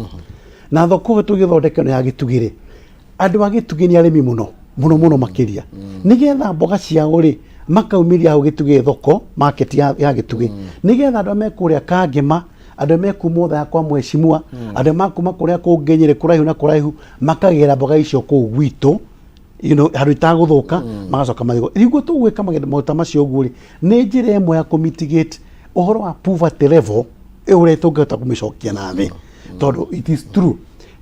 Na thoko ĩyo tũgĩthondeka ĩno ya Gĩtugĩ rĩ, andũ a Gĩtugĩ nĩ arĩmi mũno mũno mũno makĩria. Nĩgetha mboga ciao rĩ, makaumĩria hau Gĩtugĩ thoko, market ya Gĩtugĩ. Nĩgetha andũ arĩa me kũrĩa Kangema, andũ arĩa me kuma Othaya kwa Mheshimiwa, andũ arĩa makuma kũrĩa kũngĩ Nyĩrĩ kũraihu na kũraihu, makagĩra mboga icio kũu gwitũ, handũ itagũthũka, magacoka mathiko. Nĩguo tũgwĩka maũndũ ta macio ũguo rĩ, nĩ njĩra ĩmwe ya kũ mitigate ũhoro wa poverty level ũrĩa tũngĩhota kũmĩcokia na thĩ. Tondũ it is true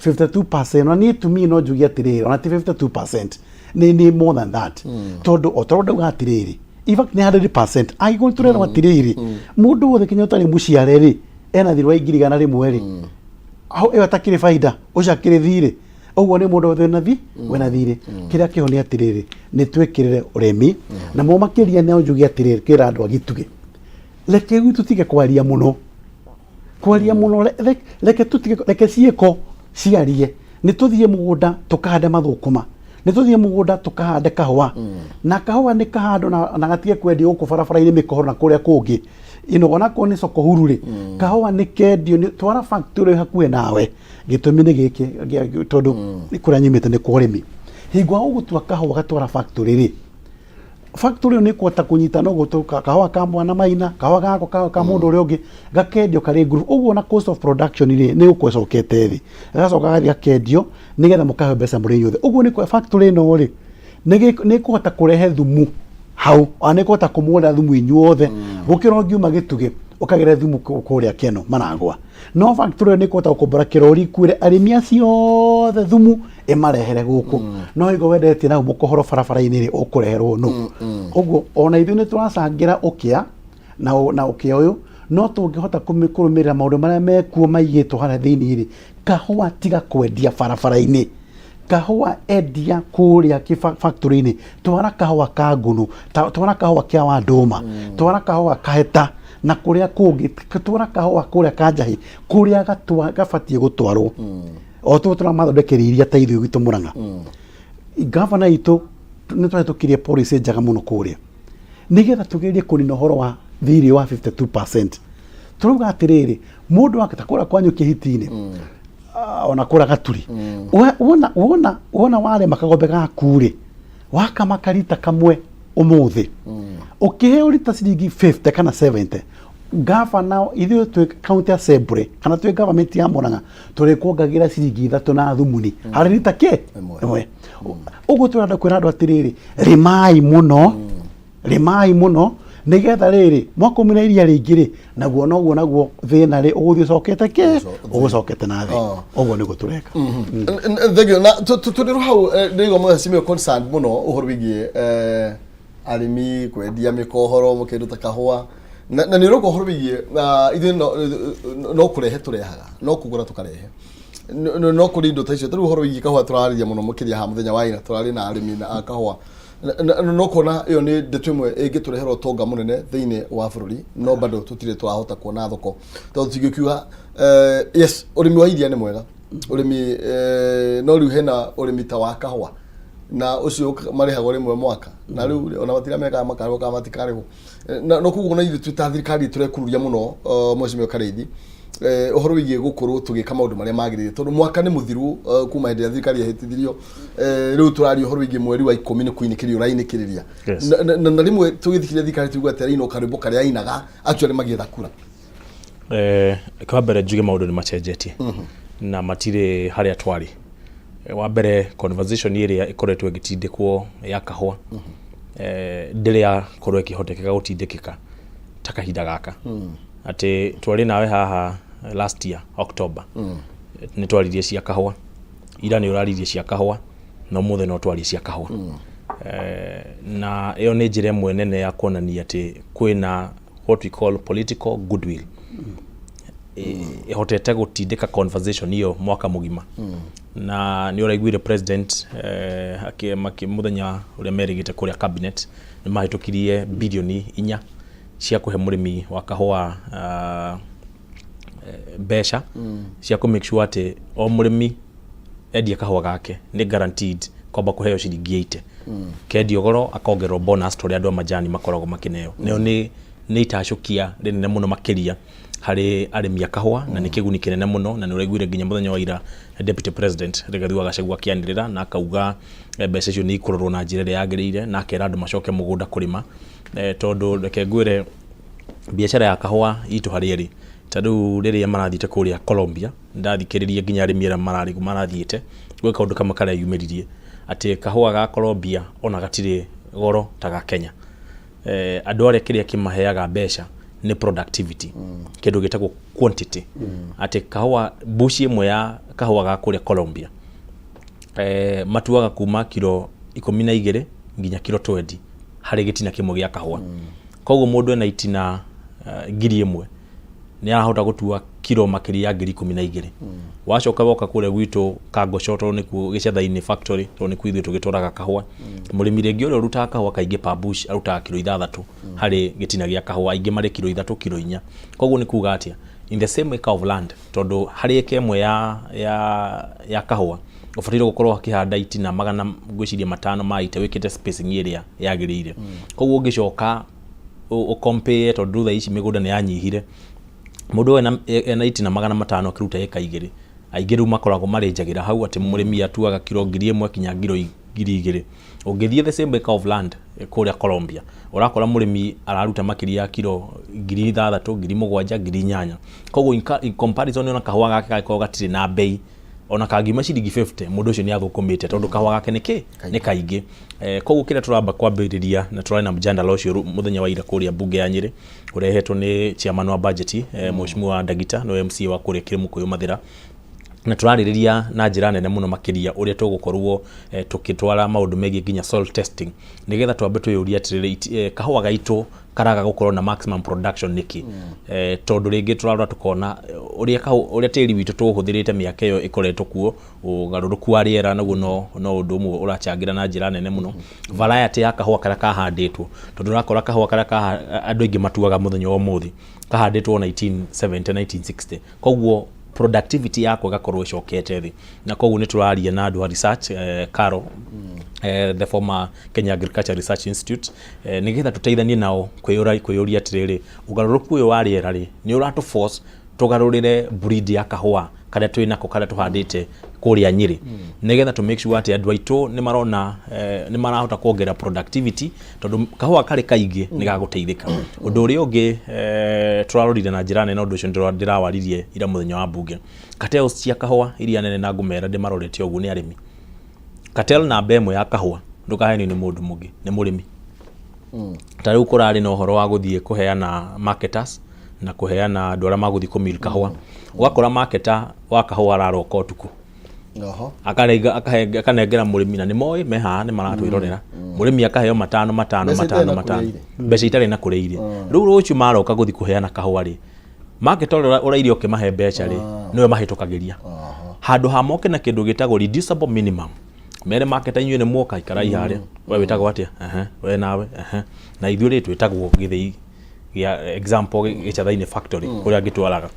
52%, na niĩ to me no njuge atĩrĩrĩ, ona ti 52%, nĩ more than that. Tondũ o ta ũrĩa ndauga atĩrĩrĩ, in fact nĩ 100%. Angĩkorwo tũrerwo atĩrĩrĩ, mũndũ wothe kinya ũtarĩ mũciare rĩ, ena thirĩ wa 100,000 rĩ, hau ĩyo atakĩrĩ baida, ũcio akĩrĩ thirĩ. Ũguo nĩ mũndũ wothe wĩna wĩna thirĩ. Kĩrĩa kĩho nĩ atĩrĩrĩ, nĩ twĩkĩrĩre ũrĩmi, na mo makĩria no njuge atĩrĩrĩ, kwĩra andũ a Gĩtugĩ, reke rĩu tũtige kwaria mũno, kwaria mũno, reke tũtige, reke ciĩko ciarie. Nĩ tũthiĩ mũgũnda tũkahande mathũkũma, nĩ tũthiĩ mũgũnda tũkahande kahũa, na kahũa nĩ kahandwo na gatige kwendio gũkũ barabara-inĩ mĩkohoro na kũrĩa kũngĩ. Onakorwo nĩ soko huru rĩ, kahũa nĩ kendio, nĩ twara factory hakuhĩ nawe. Gĩtũmi nĩ gĩkĩ, tondũ kũrĩa nyumĩte nĩ kwa ũrĩmi. Hingo ya gũgũtua kahũa gatwara factory rĩ, factory ĩyo nĩ ĩkũhota kũnyita no gũtũ kahũa ka mwana Maina, kahũa gako ka mũndũ ũrĩa ũngĩ, gakendio karĩ group. Ũguo na cost of production rĩ, nĩ gũkorwo ĩcokete thĩ, gagacoka gathiĩ gakendio nĩgetha mũkaheo mbeca mũrĩ inyuothe. Ũguo nĩ factory ĩno rĩ, nĩ ĩkũhota kũrehe thumu hau, ona nĩ ĩkũhota kũmũgũrĩra thumu inyuothe, gũkĩra ũngiuma Gĩtugĩ ũkagĩre thumu kũrĩa Keno Maragwa. No factory ĩyo nĩ ĩkũhota gũkombora kĩrori ikuĩre arĩmi acio othe thumu ĩmarehere gũkũ. No hingo wendetie nau mũkohoro barabara-inĩ rĩ, ũkũreherwo nũ? Ũguo ona ithuĩ nĩ tũracangĩra ũkĩa na ũkĩa ũyũ, no tũngĩhota kũrũmĩrĩra maũndũ marĩa mekuo maigĩtwo harĩa thĩinĩ rĩ, kahũa tiga kwendia barabara-inĩ, kahũa endia kũrĩa factory-inĩ. Twara kahũa ka ngũnũ, twara kahũa kĩa Wandũma, twara kahũa kaheta na kũrĩa kũngĩ, twara kahũa kũrĩa Kanjahĩ, kũrĩa gabatiĩ gũtwarwo. O tũguo tũramathondekera iria ta ithuĩ gwitũ Mũrang'a. Gavana itũ nĩ twahĩtũkirie policy njega mũno kũrĩa, nĩgetha tũgerie kũnina ũhoro wa thirĩ wa 52%. Tũrauga atĩrĩrĩ, mũndũ akĩta kũrĩa kwanyu Kĩhiti-inĩ, ona kũrĩa Gaturi, wona warĩma kagombe gaku rĩ, wakama karita kamwe ũmũthĩ, ũkĩheo rita ciringi 50 kana 70, gavana ithuĩ twĩ county assembly kana twĩ government ya Murang'a tũrĩkuongagĩra ciringi 3 na thumuni harĩ rita kĩ Ĩmwe. Ĩmwe. Ũguo tũrenda kwĩra andũ atĩrĩrĩ, rĩmai mũno, rĩmai mũno, nĩgetha rĩrĩ mwakumĩra iria rĩingĩ rĩ, naguo noguo naguo thĩna rĩ ũgũthiĩ ũcokete kĩ ũgũcokete na thĩ. Ũguo nĩguo tũreka. Thank you. Na tũrĩ hau, ndĩraigua mheshimiwa concerned mũno ũhoro wĩgiĩ arĩmi kwendia mĩkohoro, kĩndũ ta kahũa, na nĩ ũroka ũhoro wĩgiĩ ithuĩ no kũrehe tũrehaga, no kũgũra tũkarehe. No kũrĩ indo ta icio. Ta rĩu ũhoro wĩgiĩ kahũa tũrarĩria mũno makĩria haha mũthenya wa ira tũrarĩ na arĩmi na a kahũa. No kuona ĩyo nĩ ndeto ĩmwe ĩngĩtũrehera ũtonga mũnene thĩinĩ wa bũrũri, no bado tũtirĩ tũrahota kuona thoko, tondũ tũtingĩkiuga yes, ũrĩmi wa iria nĩ mwega ũrĩmi, no rĩu hena ũrĩmi ta wa kahũa na ũcio marĩhagwo rĩmwe mwaka, na rĩu ona matiramenya makarĩhwo kana matikarĩhwo. Na no koguo na ithuĩ twĩ ta thirikari tũrekururia mũno, Mheshimiwa Karĩithi, ũhoro wĩgiĩ gũkorwo tũgĩka maũndũ marĩa magĩrĩire, tondũ mwaka nĩ mũthiru kuma hĩndĩ ĩrĩa thirikari yahĩtithirio. Rĩu tũraria ũhoro wĩgiĩ mweri wa 10 nĩ kũinĩkĩria ũrainĩkĩrĩria. Na rĩmwe tũgĩthikĩrĩria thirikari tũigua atĩ araina karwĩmbo karĩa ainaga actually magĩetha kura. Kwa mbere njuge maũndũ nĩ macenjetie na matirĩ harĩa twarĩ. Wa mbere, conversation ĩrĩa ĩkoretwo ĩgĩtindĩkwo ya kahũa ndĩrĩ yakorwo ĩkĩhotekeka gũtindĩkĩka ta kahinda gaka, atĩ twarĩ nawe haha last year October, nĩ twaririe cia kahũa, ira nĩ ũraririe cia kahũa, na ũmũthĩ no twarie cia kahũa. Na ĩyo nĩ njĩra ĩmwe nene ya kuonania atĩ kwĩna what we call political goodwill ĩhotete gũtindĩka conversation ĩyo mwaka mũgima. Na nĩ ũraiguire president mũthenya ũrĩa merĩgĩte kũrĩa cabinet, nĩ mahĩtũkirie birioni 4 cia kũhe mũrĩmi wa kahũa mbeca cia kũ make sure atĩ o mũrĩmi endia kahũa gake nĩ guaranteed Kwamba kũheo ciringi 80 kendio goro akongererwo bonus ta ũrĩa andũ a majani makoragwo makĩneo. Nĩyo nĩ itacũkia rĩnene mũno makĩria harĩ arĩmi a kahũa, na nĩ kĩguni kĩnene mũno. Na nĩ ũraiguire nginya mũthenya wa ira Deputy President Rigathi wa Gachagua akĩanĩrĩra na akauga mbeca icio nĩ ikũrorwo na njĩra ĩrĩa yagĩrĩire, na akera andũ macoke mũgũnda kũrĩma, tondũ reke ngwĩre, biacara ya kahũa itũ harĩa ĩrĩ, ta rĩu rĩrĩa marathiĩte kũrĩa Colombia, ndathikĩrĩria nginya arĩmi arĩa mararĩ marathiĩte, gwĩ kaũndũ kamwe kareyumĩririe atĩ kahũa ga Colombia ona gatirĩ goro ta ga Kenya. Andũ arĩa kĩrĩa kĩmaheaga mbeca nĩ productivity, kĩndũ gĩtagwo quantity, atĩ kahũa bushi ĩmwe ya kahũa ga kũrĩa Colombia matuaga kuma kiro 12 nginya kiro 20 harĩ gĩtina kĩmwe gĩa kahũa. Koguo mũndũ ena itina 1000 nĩ arahota gũtua kiro makĩria ya 12,000. Wacoka woka kũrĩa gwitũ Kangoco, tondũ nĩkuo gĩcatha-inĩ factory, tondũ nĩkuo ithuĩ tũgĩtwaraga kahũa, mũrĩmi rĩngĩ ũrĩa ũrutaga kahũa kaingĩ per bush arutaga kiro 6 harĩ gĩtina gĩa kahũa, aingĩ marĩ kiro 3, kiro 4. Koguo nĩ kuga atĩa? In the same acre of land, tondũ harĩ ĩka ĩmwe ya kahũa ũbataire gũkorwo ũkĩhanda itina magana ngwĩciria 5 ma ite wĩkĩte spacing ĩrĩa yagĩrĩire. Koguo ũngĩcoka ũ compare, tondũ thaa ici mĩgũnda nĩ yanyihire, mũndũ ena itina 500 akĩruta ĩka 2, aingĩ rĩu makoragwo marĩnjagĩra hau atĩ mũrĩmi atuaga kiro 1000 kinya kiro 2000. Ũngĩthiĩ the same acre of land kũrĩa Colombia, ũrakora mũrĩmi araruta makĩria ya kiro 6000, 7000, 8000. Koguo in comparison, ona kahũa gake gangĩkorwo gatirĩ na bei, ona kangiuma ciringi 50, mũndũ ũcio nĩ athũkũmĩte, tondũ kahũa gake nĩ kĩ nĩ kaingĩ. Koguo kĩrĩa tũramba kwambĩrĩria na tũrarĩ na mjadala ũcio mũthenya wa ira kũrĩa mbunge ya Nyĩrĩ, ũrehetwo nĩ chairman wa budget, Mheshimiwa Ndagita, nĩwe MCA wa kũrĩa Kĩrĩmũkũyũ Mathĩra, na tũrarĩrĩria na njĩra nene mũno makĩria ũrĩa tũgũkorwo tũkĩtwara maũndũ megiĩ nginya soil testing, nĩgetha twambe twĩyũrie atĩrĩrĩ, kahũa gaitũ karaga gũkorwo na maximum production nĩkĩ? Tondũ rĩngĩ tũrarora tũkona ũrĩa tĩri witũ tũhũthĩrĩte mĩaka ĩyo ĩkoretwo kuo, ũgarũrũku wa rĩera naguo no ũndũ ũmwe ũrachangĩra na njĩra nene mũno. Variety ya kahũa karĩa kahandĩtwo, tondũ ũrakora kahũa karĩa andũ aingĩ matuaga mũthenya wa ũmũthĩ kahandĩtwo 1970, 1960, koguo productivity yako ĩgakorwo ĩcokete thĩ. Na koguo nĩ tũraria na andũ a research, Caro, the former Kenya Agriculture Research Institute, nĩgetha tũteithanie nao kwĩyũria atĩrĩrĩ, ũgarũrũku ũyũ wa rĩera rĩ nĩ ũratũ force tũgarũrĩre breed ya kahũa karĩa twĩ nako, karĩa tũhandĩte kũrĩa Nyĩrĩ, nĩgetha tũ make sure atĩ andũ aitũ nĩ marona nĩ marahota kuongerera productivity, tondũ kahũa karĩ kaingĩ nĩ gagũteithĩka. Ũndũ ũrĩa ũngĩ tũrarorire na njĩra nene, ũndũ ũcio ndĩrawaririe ira mũthenya wa mbunge, cartels cia kahũa iria nene, na ngũmera ndĩmarorete ũguo nĩ arĩmi. Cartel namba 1 ya kahũa, ndũkahenio nĩ mũndũ mũngĩ, nĩ mũrĩmi. Ta rĩu kũrarĩ na ũhoro wa gũthiĩ kũheana marketers na kũheana andũ arĩa magũthiĩ kũmill kahũa, ũgakora marketer wa kahũa araroka ũtukũ, akarenga akanengera mũrĩmi, na nĩ moĩ me haha nĩ maratwĩrorera, mũrĩmi akaheo matano matano, Mbeca matano itarĩ na matano, kũrĩa irĩ. Mbeca itarĩ na kũrĩa irĩ. Rĩu rũciũ maroka gũthiĩ kũheana kahũa rĩ, marketer ũrĩa ũraire ũkĩmahe mbeca rĩ, nĩwe mahĩtũkagĩria, handũ ha moke na kĩndũ gĩtagwo reducible minimum, mere marketer, inyuĩ nĩ muoka, ikarai harĩa, we wĩtagwo atĩa? Ehe, we nawe? Ehe, na ithuĩ rĩ twĩtagwo gĩthĩi gĩa example gĩcatha-inĩ factory kũrĩa ngĩtwaraga.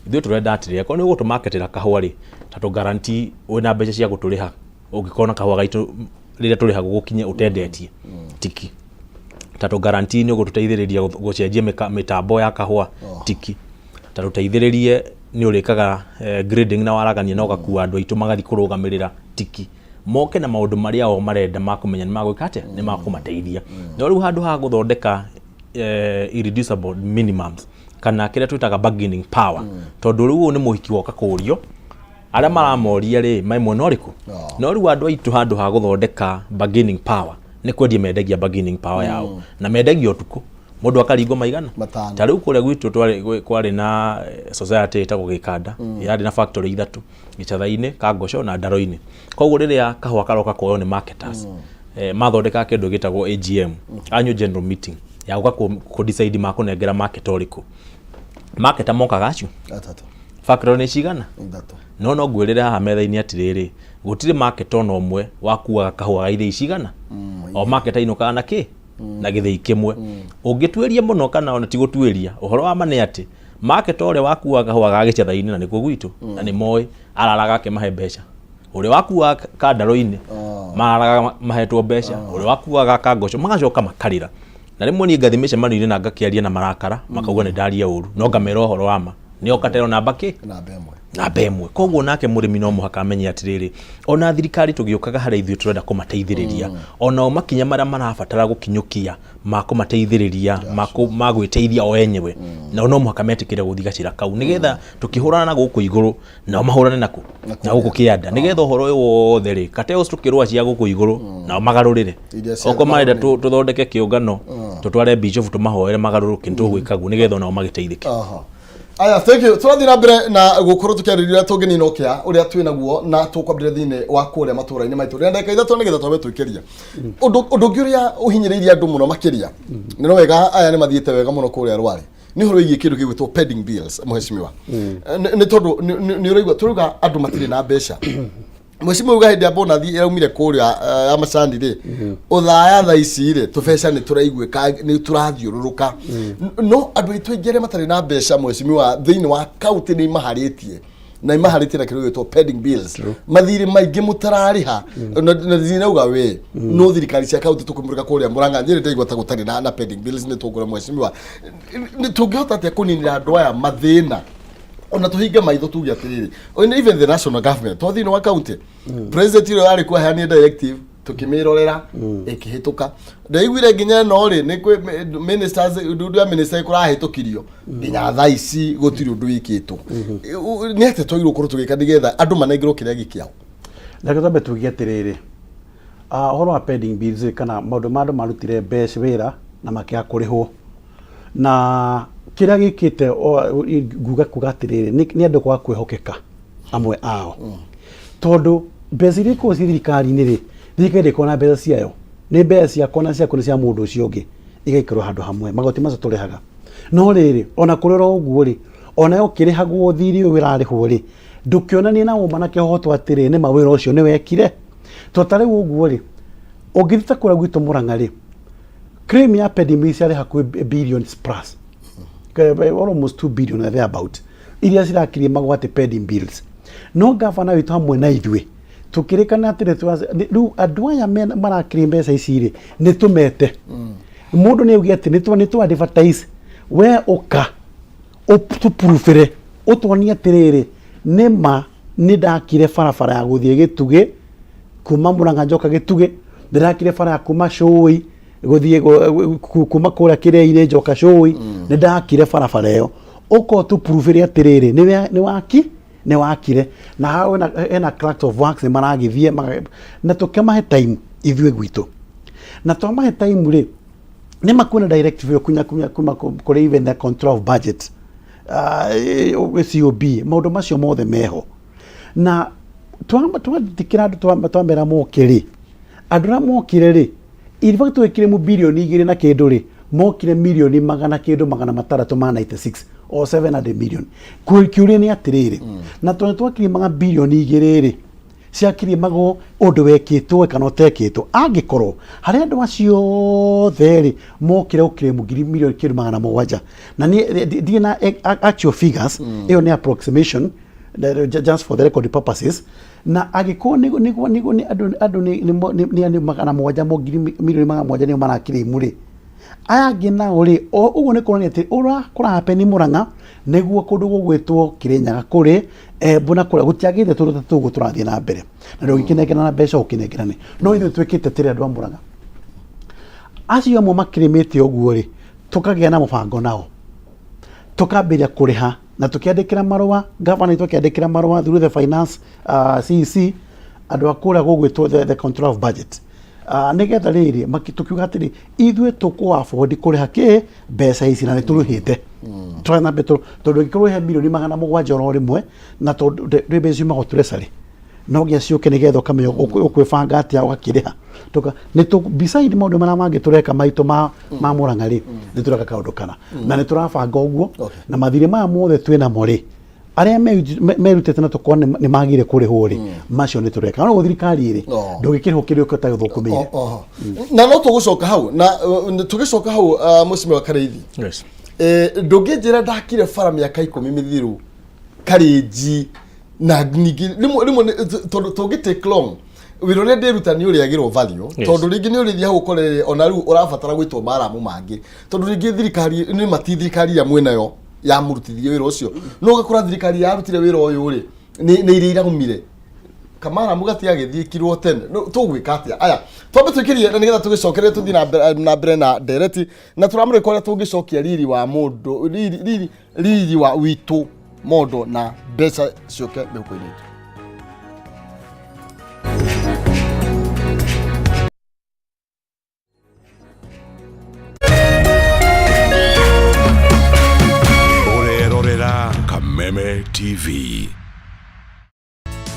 Ithuĩ tũrenda atĩrĩrĩ, akorwo nĩ ũgũtũmarketĩra kahũa rĩ, ta tũ guarantee wĩna mbeca cia gũtũrĩha ũngĩkorwo na kahũa gaitũ rĩrĩa tũrĩhagwo gũkinye ũtendetie tiki, ta tũ guarantee nĩ ũgũtũteithĩrĩria gũcenjia mĩtambo ya kahũa tiki, ta tũteithĩrĩrie nĩ ũrĩkaga grading na waragania na ũgakua andũ aitũ magathiĩ kũrũgamĩrĩra tiki, moke na maũndũ marĩa o marenda makũmenya nĩ magwĩka atĩa, nĩ makũmateithia. No rĩu handũ ha gũthondeka irreducible minimums kana kĩrĩa twĩtaga bargaining power, tondũ rĩu ũyũ nĩ mũhiki woka kũũrio, arĩa maramoria rĩ me mwena ũrĩkũ? No rĩu andũ aitũ handũ ha gũthondeka bargaining power, nĩ kwendia mendagia bargaining power yao, na mendagia ũtukũ, mũndũ akaringwo maigana Matano. Ta rĩu kũrĩa gwitũ kwarĩ na society ĩtagwo Gĩkanda, yarĩ na factory ithatũ, Gĩcatha-inĩ, Kangoco na Ndaro-inĩ. Koguo rĩrĩa kahũa karoka kuoywo nĩ marketers, mathondekaga kĩndũ gĩtagwo AGM, annual general meeting, ya gũka kũ decide makũnengera marketer ũrĩkũ. Marketer mokaga acio Atatũ. Factory nĩ cigana? Ithatũ. No ngwĩrĩre haha metha-inĩ atĩrĩrĩ, gũtirĩ marketer ona ũmwe wakuaga kahũa ga ithĩi cigana. O marketer ainũkaga na kĩ na gĩthĩi kĩmwe. Ũngĩtuĩria mũno kana ona ti gũtuĩria, ũhoro wa ma nĩ atĩ marketer ũrĩa wakuaga kahũa ga gĩcatha-inĩ, na nĩkuo gwitũ na nĩ moĩ, araraga akĩmahe mbeca. Ũrĩa wakuaga kandarũ-inĩ, Mararaga mahetwo mbeca, ũrĩa wakuaga kangoco, magacoka makarĩra. Na rĩmwe niĩ ngathiĩ mĩcemanio-inĩ na ngakĩaria na marakara, makauga nĩ ndaria ũru, no ngamera ũhoro wa ma. Nĩo katero namba kĩ? Namba ĩmwe. Namba ĩmwe. Koguo nake mũrĩmi no mũhaka amenye atĩrĩrĩ, ona thirikari tũgĩũkaga harĩa ithuĩ tũrenda kũmateithĩrĩria, onao makinya marĩa marabatara gũkinyũkia ma kũmateithĩrĩria ma gwĩteithia o enyewe, nao no mũhaka metĩkĩre gũthiĩ gacĩra kau, nĩgetha tũkĩhũrana na gũkũ igũrũ, nao mahũrane naku na gũkũ kĩanda, nĩgetha ũhoro ũyũ wothe rĩ, kateos tũkĩrũa cia gũkũ igũrũ, nao magarũrĩre. Iria cia Okorwo marenda tũthondeke kĩũngano, tũtware bishop tũmahoere magarũrũke, nĩ tũgwĩka guo nĩgetha onao magĩteithĩke. Aha. Aya, thank you. Tũrathiĩ na mbere na gũkorwo tũkĩarĩrĩria ũrĩa tũngĩnina ũkĩa ũrĩa twĩ naguo na tũkwambĩrĩria thĩinĩ wa kũrĩa matũũra-inĩ maitũ. Rĩna ndagĩka 3 nĩgetha twambe tũikĩrie. Ũndũ ũndũ ũngĩ ũrĩa ũhinyĩrĩirie andũ mũno makĩria, nĩ no wega aya nĩ mathiĩte wega mũno kũrĩa Rware, nĩ ũhoro wĩgiĩ kĩndũ gĩgwĩtwo pending bills, mheshimiwa. Nĩ tondũ nĩ ũraigua tũrauga andũ matirĩ na mbeca. Mheshimiwa uga hĩndĩ ya bonathi ĩraumire kũrĩa ya macani rĩ, ũthaya thaa ici rĩ, tũbeca nĩ tũraiguĩka nĩ tũrathiũrũrũka, no andũ aitũ aingĩ arĩa matarĩ na mbeca, mheshimiwa, thĩinĩ wa kaunti nĩ imaharĩtie na imaharĩtie na kĩndũ gĩgwĩtwo pending bills, mathirĩ maingĩ mũtararĩha, na ndinauga we no thirikari cia kaunti. Tũkũmũrĩka kũrĩa Mũrang'a, Nyĩrĩ, ndaigua ta gũtarĩ na pending bills. Nĩ tũngũra, mheshimiwa, nĩ tũngĩhota atĩa kũninĩra andũ aya mathĩna ona tũhinge maitho tuge atĩrĩrĩ, ona even the national government to thĩinĩ wa county president ũrĩa warĩ kuo aheanire directive, tũkĩmĩrorera ĩkĩhĩtũka. Ndaiguire nginya ĩno rĩ, nĩ kwĩ ministers, ndundu ya minister kũrahĩtũkirio, nginya thaa ici gũtirĩ ũndũ wĩkĩtwo. Nĩ atĩa twagĩrĩirwo gũkorwo tũgĩka nĩgetha andũ manengerwo kĩrĩa gĩkĩao? Reke twambe tuge atĩrĩrĩ, ũhoro wa pending bills rĩ, kana maũndũ ma andũ marutire mbeca wĩra na makĩaga kũrĩhwo, na kĩrĩa gĩkĩte nguga kuga atĩrĩrĩ, nĩ andũ kwaga kwĩhokeka amwe ao, tondũ mbeca iria ikoragwo ciĩ thirikari-inĩ rĩ, thirikari ndĩkoragwo na mbeca ciayo, nĩ mbeca ciakwa na ciaku na cia mũndũ ũcio ũngĩ, igaikarwo handũ hamwe, magoti macio tũrĩhaga. No rĩrĩ, ona kũrĩ oro ũguo rĩ, ona ũkĩrĩhagwo thirĩ ũyũ ũrarĩhwo rĩ, ndũkĩonanie na ũma na kĩhoto atĩrĩ nĩma wĩra ũcio nĩ wekire. To ta rĩu ũguo rĩ, ũngĩthiĩ ta kũrĩa gwitũ Mũrang'a rĩ, claim ya pending bills yarĩ hakuhĩ billions plus, almost 2 billion or thereabout, iria cirakiriĩ atĩ pending bills. No gavana witũ hamwe na ithuĩ tũkĩrĩkana atĩrĩ, rĩu andũ aya marakiri mbeca ici rĩ, nĩ tũmete mũndũ nĩ auge atĩ nĩ tũ advertise, we ũka tũprufĩre, ũtuonie atĩrĩrĩ nĩma nĩ ndakire barabara ya gũthiĩ Gĩtugĩ kuma Mũrang'a njoka Gĩtugĩ, ndĩrakire bara ya kuma Cũi gũthiĩ kuma kũrĩa Kĩrĩainĩ njoka Cũi, nĩ ndakire barabara ĩyo, ũka ũtũprufĩre atĩrĩrĩ nĩ waki nĩ wakire. Na hau hena clerks of works nĩ maragĩthiĩ na tũkĩmahe time ithuĩ gwitũ, na twamahe time rĩ, nĩ makuona directive ĩyo kunya kuma kũrĩ even the control of budget, COB, maũndũ macio mothe meho. Na twandĩkĩra andũ, twamera moke rĩ, andũ arĩa mokire rĩ, in fact twekire mu bilioni 2 na kĩndũ rĩ, mokire milioni magana kĩndũ 600 ma 96 or 700 million. Kĩũria nĩ atĩrĩrĩ, na tondũ twakirimaga bilioni 2 rĩ, ciakirimagwo ũndũ wekĩtwo kana ũtekĩtwo? Angĩkorwo harĩ andũ acio othe rĩ mokire gũkirĩmu ngiri milioni kĩndũ 700, na niĩ ndirĩ na actual figures, ĩyo nĩ approximation, just for the record purposes, na angĩkorwo nĩguo nĩ andũ nĩ 700 mo ngiri milioni 700 nĩo marakirĩmu rĩ, aya angĩ nao rĩ, o ũguo nĩ kuonania atĩ ũrĩa kũrahapeni Mũrang'a nĩguo kũndũ gũgwĩtwo Kĩrĩnyaga kũrĩ Embu na kũrĩa gũtiagĩte tũndũ ta tũguo tũrathiĩ na mbere na ndũngĩkĩnengerana na mbeca ũkĩnengerane. No ithuĩ twĩkĩte atĩrĩ, andũ a Mũrang'a acio amwe makĩrĩmĩte ũguo rĩ, tũkagĩa na mũbango nao, tũkambĩrĩria kũrĩha na tũkĩandĩkĩra marũa gavana witũ, akĩandĩkĩra marũa through the finance CEC, andũ a kũrĩa gũgwĩtwo the control of budget, nĩgetha rĩrĩ tũkiuga atĩrĩ, ithuĩ tũkũ afford kũrĩha kĩ mbeca ici na nĩ tũrĩhĩte. Tũrathiĩ na mbere tondũ ĩngĩkorwo he milioni 700 oro rĩmwe, na tondũ ndĩ mbeca ciumagwo treasury, no nginya ciũke nĩgetha ũkamenya ũkwĩbanga atĩa ũgakĩrĩha. Tuka nĩ tũ beside maũndũ marĩa mangĩ tũreka maitũ ma Mũrang'a rĩ, nĩ tũreka kaũndũ kana na nĩ tũrabanga ũguo. Na mathirĩ maya mothe twĩ namo rĩ, arĩa merutĩte na tũkona nĩ magire kũrĩhwo rĩ, macio nĩ tũreka. No thirikari rĩ, ndũgĩkĩrĩhwo kĩrĩa ũtagĩthũkũmĩire. Oho. Na no tũgũcoka hau na tũgĩcoka hau, mũcimĩ wa Karĩithi. Yes. Ndũngĩnjĩra ndakire bara mĩaka 10 mĩthiru Karĩnji, na ningĩ rĩmwe rĩmwe tondũ tũngĩ take long. Wĩra ũrĩa ndĩruta nĩ ũrĩagĩrwo value, tondũ rĩngĩ nĩ ũrĩthiĩ hau ũkore ona rĩu ũrabatara gwĩtwo maramu mangĩ, tondũ rĩngĩ thirikari nĩ mati thirikari ĩrĩa mwĩnayo yamũrutithirie wĩra ũcio, no ũgakora thirikari yarutire wĩra ũyũ rĩ nĩ iria iraumire kamaramu gatiagĩthiĩkirwo tene. No, tũgwĩka atĩa? Aya, twambe twĩkĩrie na nĩgetha tũgĩcokerie tũthiĩ na mbere na ndereti na tũramũrĩka ũrĩa tũngĩcokia riri wa mũndũ, riri wa witũ mondo na mbeca ciũke mĩhuko-inĩ itũ. Ũrerorera Kameme TV.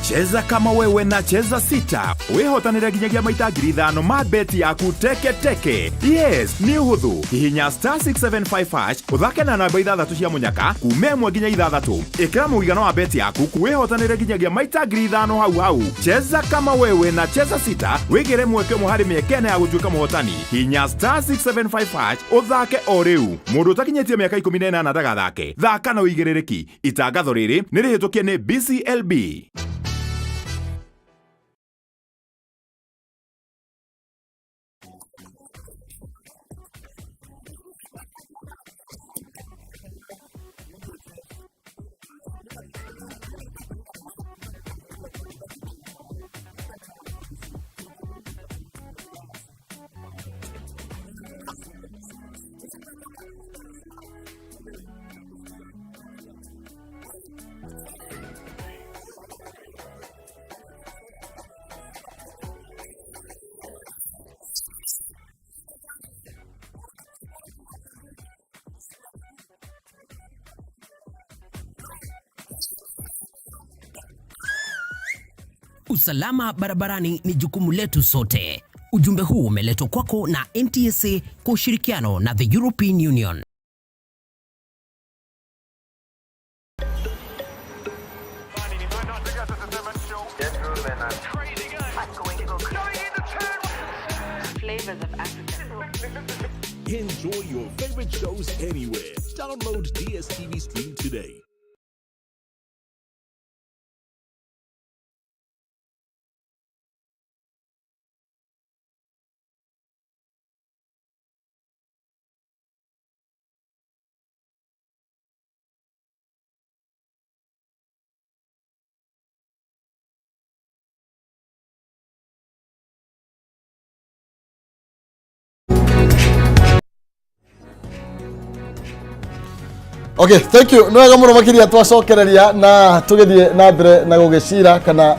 Cheza kama wewe na Cheza Sita wihotanire nginyagia maita 5,000 ma beti yaku teke teke. Yes, nĩ ũhũthũ. Hihinya star 675 hash ũthake na namba ithathatũ cia mũnyaka kuma 1 nginya 6. Ĩkĩra mũigana wa beti yaku wihotanire nginyagia maita 5,000 hau hau. Cheza kama wewe na Cheza Sita wĩgĩre mweke ũmwe harĩ mĩeke ĩna ya gũtuĩka mũhotani. Hihinya star 675 hash ũthake o rĩu. Mũndũ ũtakinyĩtie mĩaka 18 ndagathake. Thaka na ũigĩrĩrĩki. Itangatho rĩrĩ nĩ rĩhĩtũkie nĩ BCLB. Usalama barabarani ni jukumu letu sote. Ujumbe huu umeletwa kwako na NTSA kwa ushirikiano na the European Union. Flavors of Africa. Enjoy your favorite shows anywhere. Download DSTV Stream today. Okay, thank you. Nĩ wega mũno makĩria twacokereria na tũgĩthiĩ na mbere na gũgĩcira kana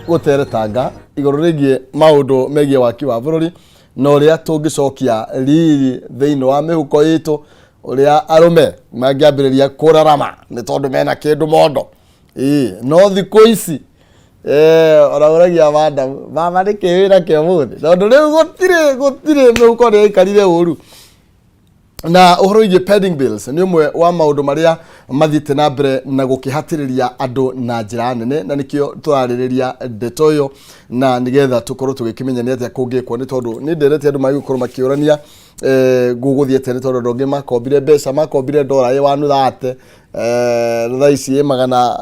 gũteretanga igũrũ rĩgiĩ maũndũ megiĩ waki wa bũrũri na ũrĩa tũngĩcokia riri thĩinĩ wa mĩhuko itũ, ũrĩa arũme mangĩambĩrĩria kũrarama nĩ tondũ mena kĩndũ mondo. Ĩĩ, no thikũ ici ũraũragia madam, mama nĩkĩ wĩna kĩo ũmũthĩ? Tondũ rĩu gũtirĩ mĩhuko nĩ ĩikarire ũru. Na ũhoro wĩgiĩ pending bills nĩ ũmwe wa maũndũ marĩa mathiĩte na mbere na gũkĩhatĩrĩria andũ na njĩra nene, na nĩkĩo tũrarĩrĩria ndeto ĩyo na nĩgetha tũkorwo tũgĩkĩmenya nĩ atĩa kũngĩkwo, nĩ tondũ nĩ ndereti andũ magĩkorwo makĩũrania gũgũthiĩ atĩa, nĩ tondũ andũ angĩ makombire mbeca, makombire ndora ĩ 130, thaa ici ĩ magana,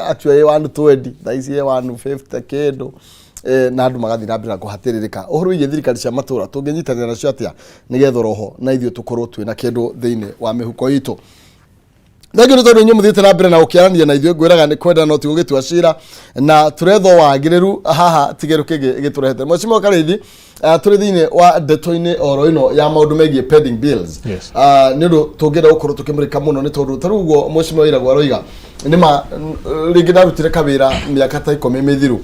actually ĩ 120, thaa ici ĩ 150 kĩndũ. Na andũ magathiĩ na mbere na kũhatĩrĩrĩka. Ũhoro wĩgiĩ thirikari cia matũra tũngĩnyitanĩra nacio atĩa nĩgetha roho na ithuĩ tũkorwo twĩna kĩndũ thĩinĩ wa mĩhuko itũ. Thengiũ nĩ tondũ inyuĩ mũthiĩte na mbere na gũkĩaranĩria na ithuĩ, ngwĩraga nĩ kwenda no ti gũgĩtua cira, na tũretho wagĩrĩru haha ti kĩndũ kĩngĩ gĩtũrehete. Mheshimiwa Karĩithi, tũrĩ thĩinĩ wa ndeto-inĩ oro ĩno ya maũndũ megiĩ pending bills. Nĩ ũndũ tũngĩenda gũkorwo tũkĩmũrĩka mũno, nĩ tondũ ta rĩu ũguo Mheshimiwa Iragũ aroiga nĩ ma rĩngĩ ndarutire kawĩra mĩaka ta 10 mĩthiru,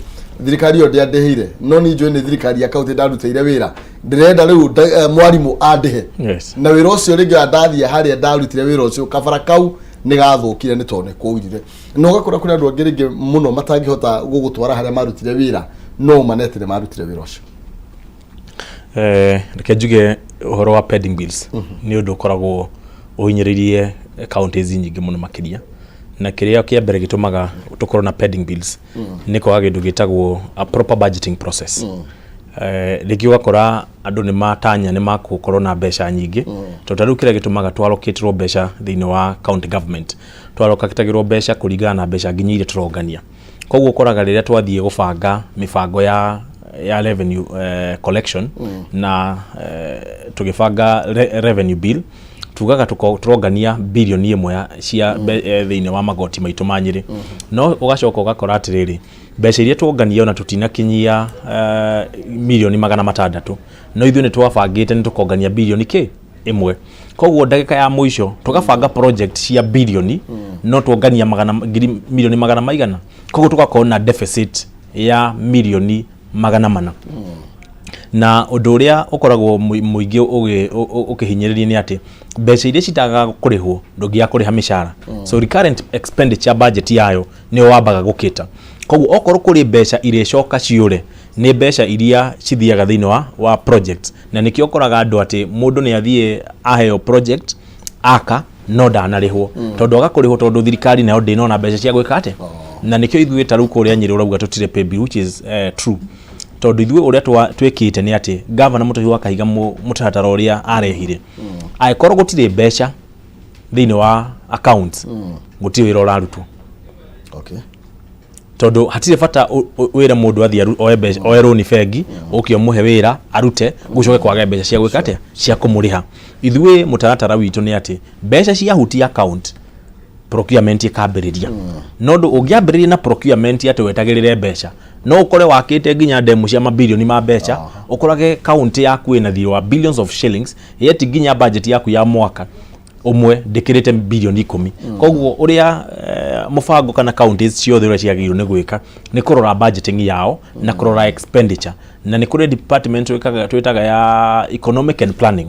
thirikari ĩyo ndĩandĩhĩire, no niĩ njũĩ nĩ thirikari ya kaunti ndarutĩire wĩra, ndĩrenda rĩu mwarimũ andĩhe. Na wĩra ũcio rĩngĩ ndathiĩ harĩa ndarutire wĩra ũcio, kabara kau nĩ gathũkire nĩ tondũ nĩ kwaurire. Na ũgakora kũrĩ andũ angĩ rĩngĩ mũno matangĩhota gũgũtwara harĩa marutire wĩra, no manete nĩ marutire wĩra ũcio. Reke njuge ũhoro wa pending bills nĩ ũndũ ũkoragwo ũhinyĩrĩirie counties nyingĩ mũno makĩria, na kĩrĩa kĩa mbere gĩtũmaga tũkorwo na pending bills nĩ kwaga kĩndũ gĩtagwo a proper budgeting process. Rĩngĩ ũgakora andũ nĩ matanya nĩ makũkorwo na mbeca nyingĩ, tondũ ta rĩu kĩrĩa gĩtũmaga twarokĩtĩrwo mbeca thĩinĩ wa county government, twarokatagĩrwo mbeca kũringana na mbeca nginya iria tũrongania. Koguo ũkoraga rĩrĩa twathiĩ gũbanga mĩbango ya revenue collection na tũgĩbanga revenue bill, tugaga tũrongania 1 billion cia thĩinĩ wa magoti maitũ ma Nyĩrĩ, no ũgacoka ũgakora atĩrĩrĩ, mbeca iria tuongania ona tũtinakinyia 600 million, no ithuĩ nĩ twabangĩte nĩ tũkongania birioni kĩ ĩmwe. Koguo ndagĩka ya mũico tũgabanga project cia birioni, no tuongania magana ngiri milioni magana maigana, koguo tũgakorwo na deficit ya 400 million. Na ũndũ ũrĩa ũkoragwo mũingĩ ũkĩhinyĩrĩria nĩ atĩ mbeca iria citagaga kũrĩhwo, ndũngĩaga kũrĩha mĩcara. So recurrent expenditure budget yayo nĩyo wambaga gũkĩta. Koguo okorwo kũrĩ mbeca irĩcoka ciũre, nĩ mbeca iria cithiaga thĩinĩ wa project, na nĩkĩo ũkoraga andũ atĩ mũndũ nĩ athiĩ aheo project aka no ndanarĩhwo, tondũ aga kũrĩhwo tondũ thirikari nayo ndĩnona mbeca cia gwĩka atĩ. Na nĩkĩo ithuĩ ta rĩu kũrĩa Nyĩrĩ ũrauga tũtirĩ pay bill, which is true, tondũ ithuĩ ũrĩa twĩkĩte nĩ atĩ gavana Mũtahi wa Kahiga, mũtaratara ũrĩa arehire, angĩkorwo gũtirĩ mbeca thĩinĩ wa accounts, gũtirĩ wĩra ũrarutwo. Tondũ hatirĩ bata wĩre mũndũ athiĩ oe mbeca, oe rũni bengi, ũke ũmũhe wĩra arute, gũcoke kwage mbeca cia gwĩka atĩa, cia kũmũrĩha. Ithuĩ mũtaratara witũ nĩ atĩ mbeca ciahutia account, procurement ĩkambĩrĩria. No ndũ ũngĩambĩrĩria na procurement atĩ wetagĩrĩre mbeca, no ũkore wakĩte nginya ndemu cia mabilioni ma mbeca, ũkorage kaunti yaku ĩna thirĩ wa billions of shillings, yet nginya budget yaku ya mwaka ũmwe ndĩkĩrĩte 10 billion. Koguo ũrĩa mũbango kana counties ciothe ũrĩa ciagĩrĩirwo nĩ gwĩka nĩ kũrora budgeting yao na kũrora expenditure. Na nĩ kũrĩ department twĩtaga ya economic and planning.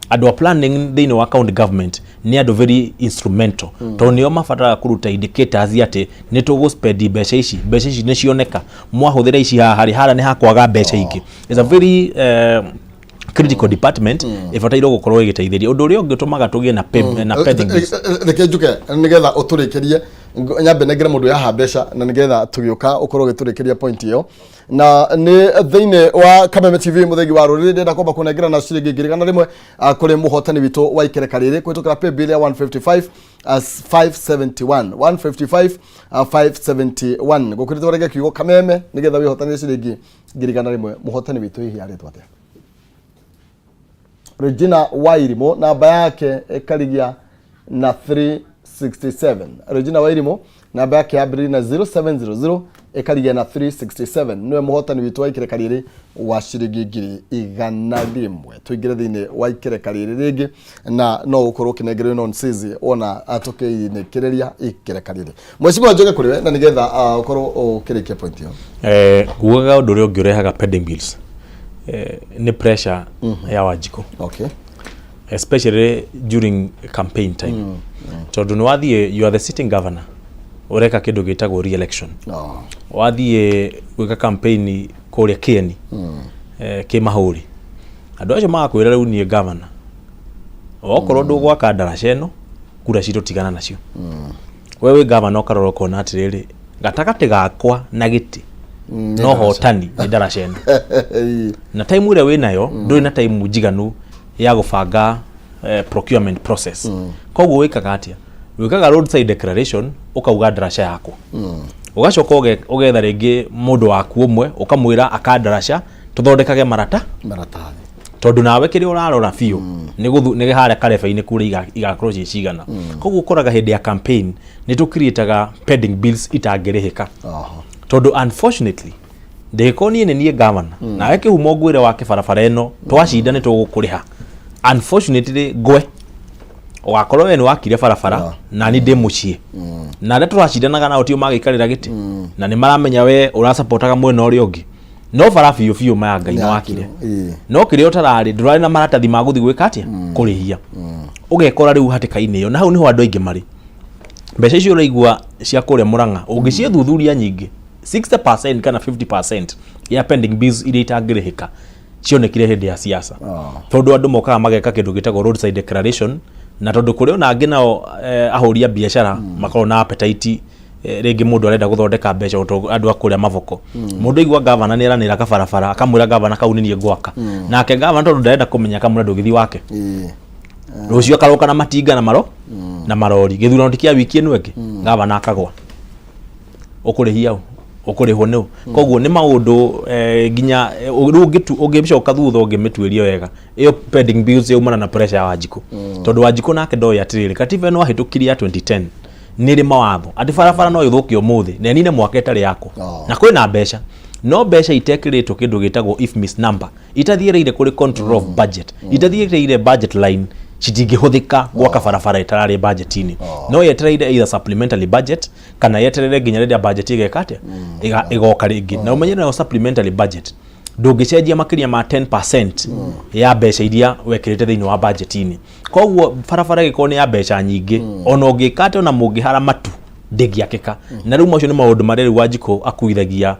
Andũ a planning thĩinĩ wa county government nĩ andũ very instrumental, tondũ nĩo mabataraga kũruta indicators atĩ nĩ tũgũ mbeca ici, mbeca ici nĩ cioneka, mwahũthĩra ici haha harĩ harĩa nĩ hakwaga mbeca ingĩ. It's a very critical department ĩbatairwo gũkorwo ĩgĩteithĩria. Ũndũ ũrĩa ũngĩ ũtũmaga tũgĩe na na pending bills. Reke njuke nigetha ũtũrĩkĩrie, nyambe nengere mũndũ yaha mbeca, na nigetha tũgĩũka ũkorwo ũgĩtũrĩkĩria point ĩyo. Na nĩ thĩinĩ wa Kameme TV, mũthengi wa rũrĩrĩ, ndĩrenda kwamba kũnengera na ciringi 100,000 kũrĩ mũhotani witũ wa ikereka rĩrĩ kũhĩtũkĩra pay bill ya 155 571, 155 571. Gũkĩrĩte ũrenge kiugo Kameme nĩgetha wĩhotanĩre ciringi 100,000. Mũhotani witũ hihi arĩtwo atĩa? Regina Wairimu, namba yake ĩkarigia na 367. Regina Wairimu, namba yake yambĩrĩria na 0700, ĩkarigia na 367, nĩwe mũhotani witũ wa ikereka rĩrĩ wa ciringi 100,000. Tũingĩre thĩinĩ wa ikereka rĩrĩ rĩngĩ, na no ũkorwo ũkĩnengerwo nonsizi wona tũkĩinĩkĩrĩria ikereka rĩrĩ. Mheshimiwa, njoke kũrĩ we na nĩgetha ũkorwo ũkĩrĩkia point ĩyo. Ngugaga ũndũ ũrĩa ũngĩ ũrehaga pending bills nĩ pressure ya Wanjikũ, especially during campaign time, tondũ nĩ wathiĩ, you are the sitting governor, ũreka kĩndũ gĩtagwo re-election. Wathiĩ gwĩka campaign kũrĩa Kieni, Kĩmahũri, andũ acio magakwĩra, rĩu niĩ governor, okorwo ndũgwaka ndaraca ĩno, kura citũ tigana nacio. We wĩ governor ũkarora ũkona atĩrĩrĩ, gatagatĩ gakwa na gĩtĩ no hotani nĩ ndaraca ĩno, na time ĩrĩa wĩ nayo ndũrĩ na time njiganu ya gũbanga procurement process. Koguo wĩkaga atĩa? Wĩkaga roadside declaration, ũkauga ndaraca yakwa, ũgacoka ũgetha rĩngĩ mũndũ waku ũmwe, ũkamwĩra aka ndaraca, tũthondekage marata maratathi, tondũ nawe kĩrĩa ũrarora biũ nĩ nĩ harĩa kareba-inĩ kura igakorwo ciĩ cigana. Koguo ũkoraga hĩndĩ ya campaign nĩ tũkiriĩtaga pending bills itangĩrĩhĩka, tondũ unfortunately ndĩgĩkorwo niĩ nĩ niĩ gavana, nawe kĩhumo ngwĩre wake barabara ĩno, twacinda nĩ tũgũkũrĩha. Unfortunately ngwe ũgakorwo we nĩ wakire barabara na ni ndĩ mũciĩ, na arĩa tũracindanaga nao tio magĩikarĩra gĩtĩ, na nĩ maramenya we ũrasapotaga mwena ũrĩa ũngĩ, no bara biũ biũ maya Ngai nĩ wakire. No kĩrĩa ũtararĩ, ndũrarĩ na maratathi ma gũthiĩ gwĩka atĩa, kũrĩhia, ũgekora rĩu hatĩka-inĩ ĩyo. Na hau nĩho andũ aingĩ marĩ. Mbeca icio ũraigua cia kũrĩa Mũrang'a, ũngĩciethuthuria nyingĩ, 60% kana 50% ya pending bills iria itangĩrĩhĩka cionekire hĩndĩ ya siasa, tondũ andũ mokaga mageka kĩndũ gĩtagwo roadside declaration, na tondũ kũrĩ ona angĩ nao ahũri a biacara makoragwo na appetite, rĩngĩ mũndũ arenda gũthondeka mbeca o andũ a kũrĩa maboko. Mũndũ aigua gavana nĩ eranĩra kabarabara, akamwĩra gavana kau nĩ niĩ ngwaka, nake gavana tondũ ndarenda kũmenya akamwĩra ndũgĩthiĩ wake. Rũciũ akaroka na matinga na maro na marori. Gĩthurano ti kĩa wiki ĩno ĩngĩ, gavana akagwa, ũkũrĩhia ũ? Ũkũrĩhwo nĩ ũ? Koguo nĩ maũndũ nginya rĩu ũngĩcoka thutha ũngĩmĩtuĩria wega, ĩyo pending bills yaumana na pressure ya Wanjikũ, tondũ Wanjikũ nake ndoĩ atĩrĩrĩ, katiba ĩno ahĩtũkirie ya 2010 nĩ ĩrĩ mawatho atĩ barabara no ĩthũke ũmũthĩ na ĩnine mwaka ĩtarĩ yakwo. Na kwĩna mbeca, no mbeca itekĩrĩtwo kĩndũ gĩtagwo IFMIS number, itathiĩrĩire kũrĩ control of budget, itathiĩrĩire budget line, citingĩhũthĩka gwaka barabara ĩtararĩ budget-inĩ. No yetereire either supplementary budget kana yeterere nginya rĩrĩa budget ĩgeka atĩa, ĩgoka rĩngĩ. Na ũmenye nayo supplementary budget ndũngĩcenjia makĩria ma 10% ya mbeca iria wekĩrĩte thĩinĩ wa budget-inĩ. Koguo barabara ĩgĩkorwo nĩ ya mbeca nyingĩ, ona ũngĩka atĩa, ona mũngĩhara matu, ndĩngĩakĩka. Na rĩu macio nĩ maũndũ marĩa rĩu Wanjikũ akuithagia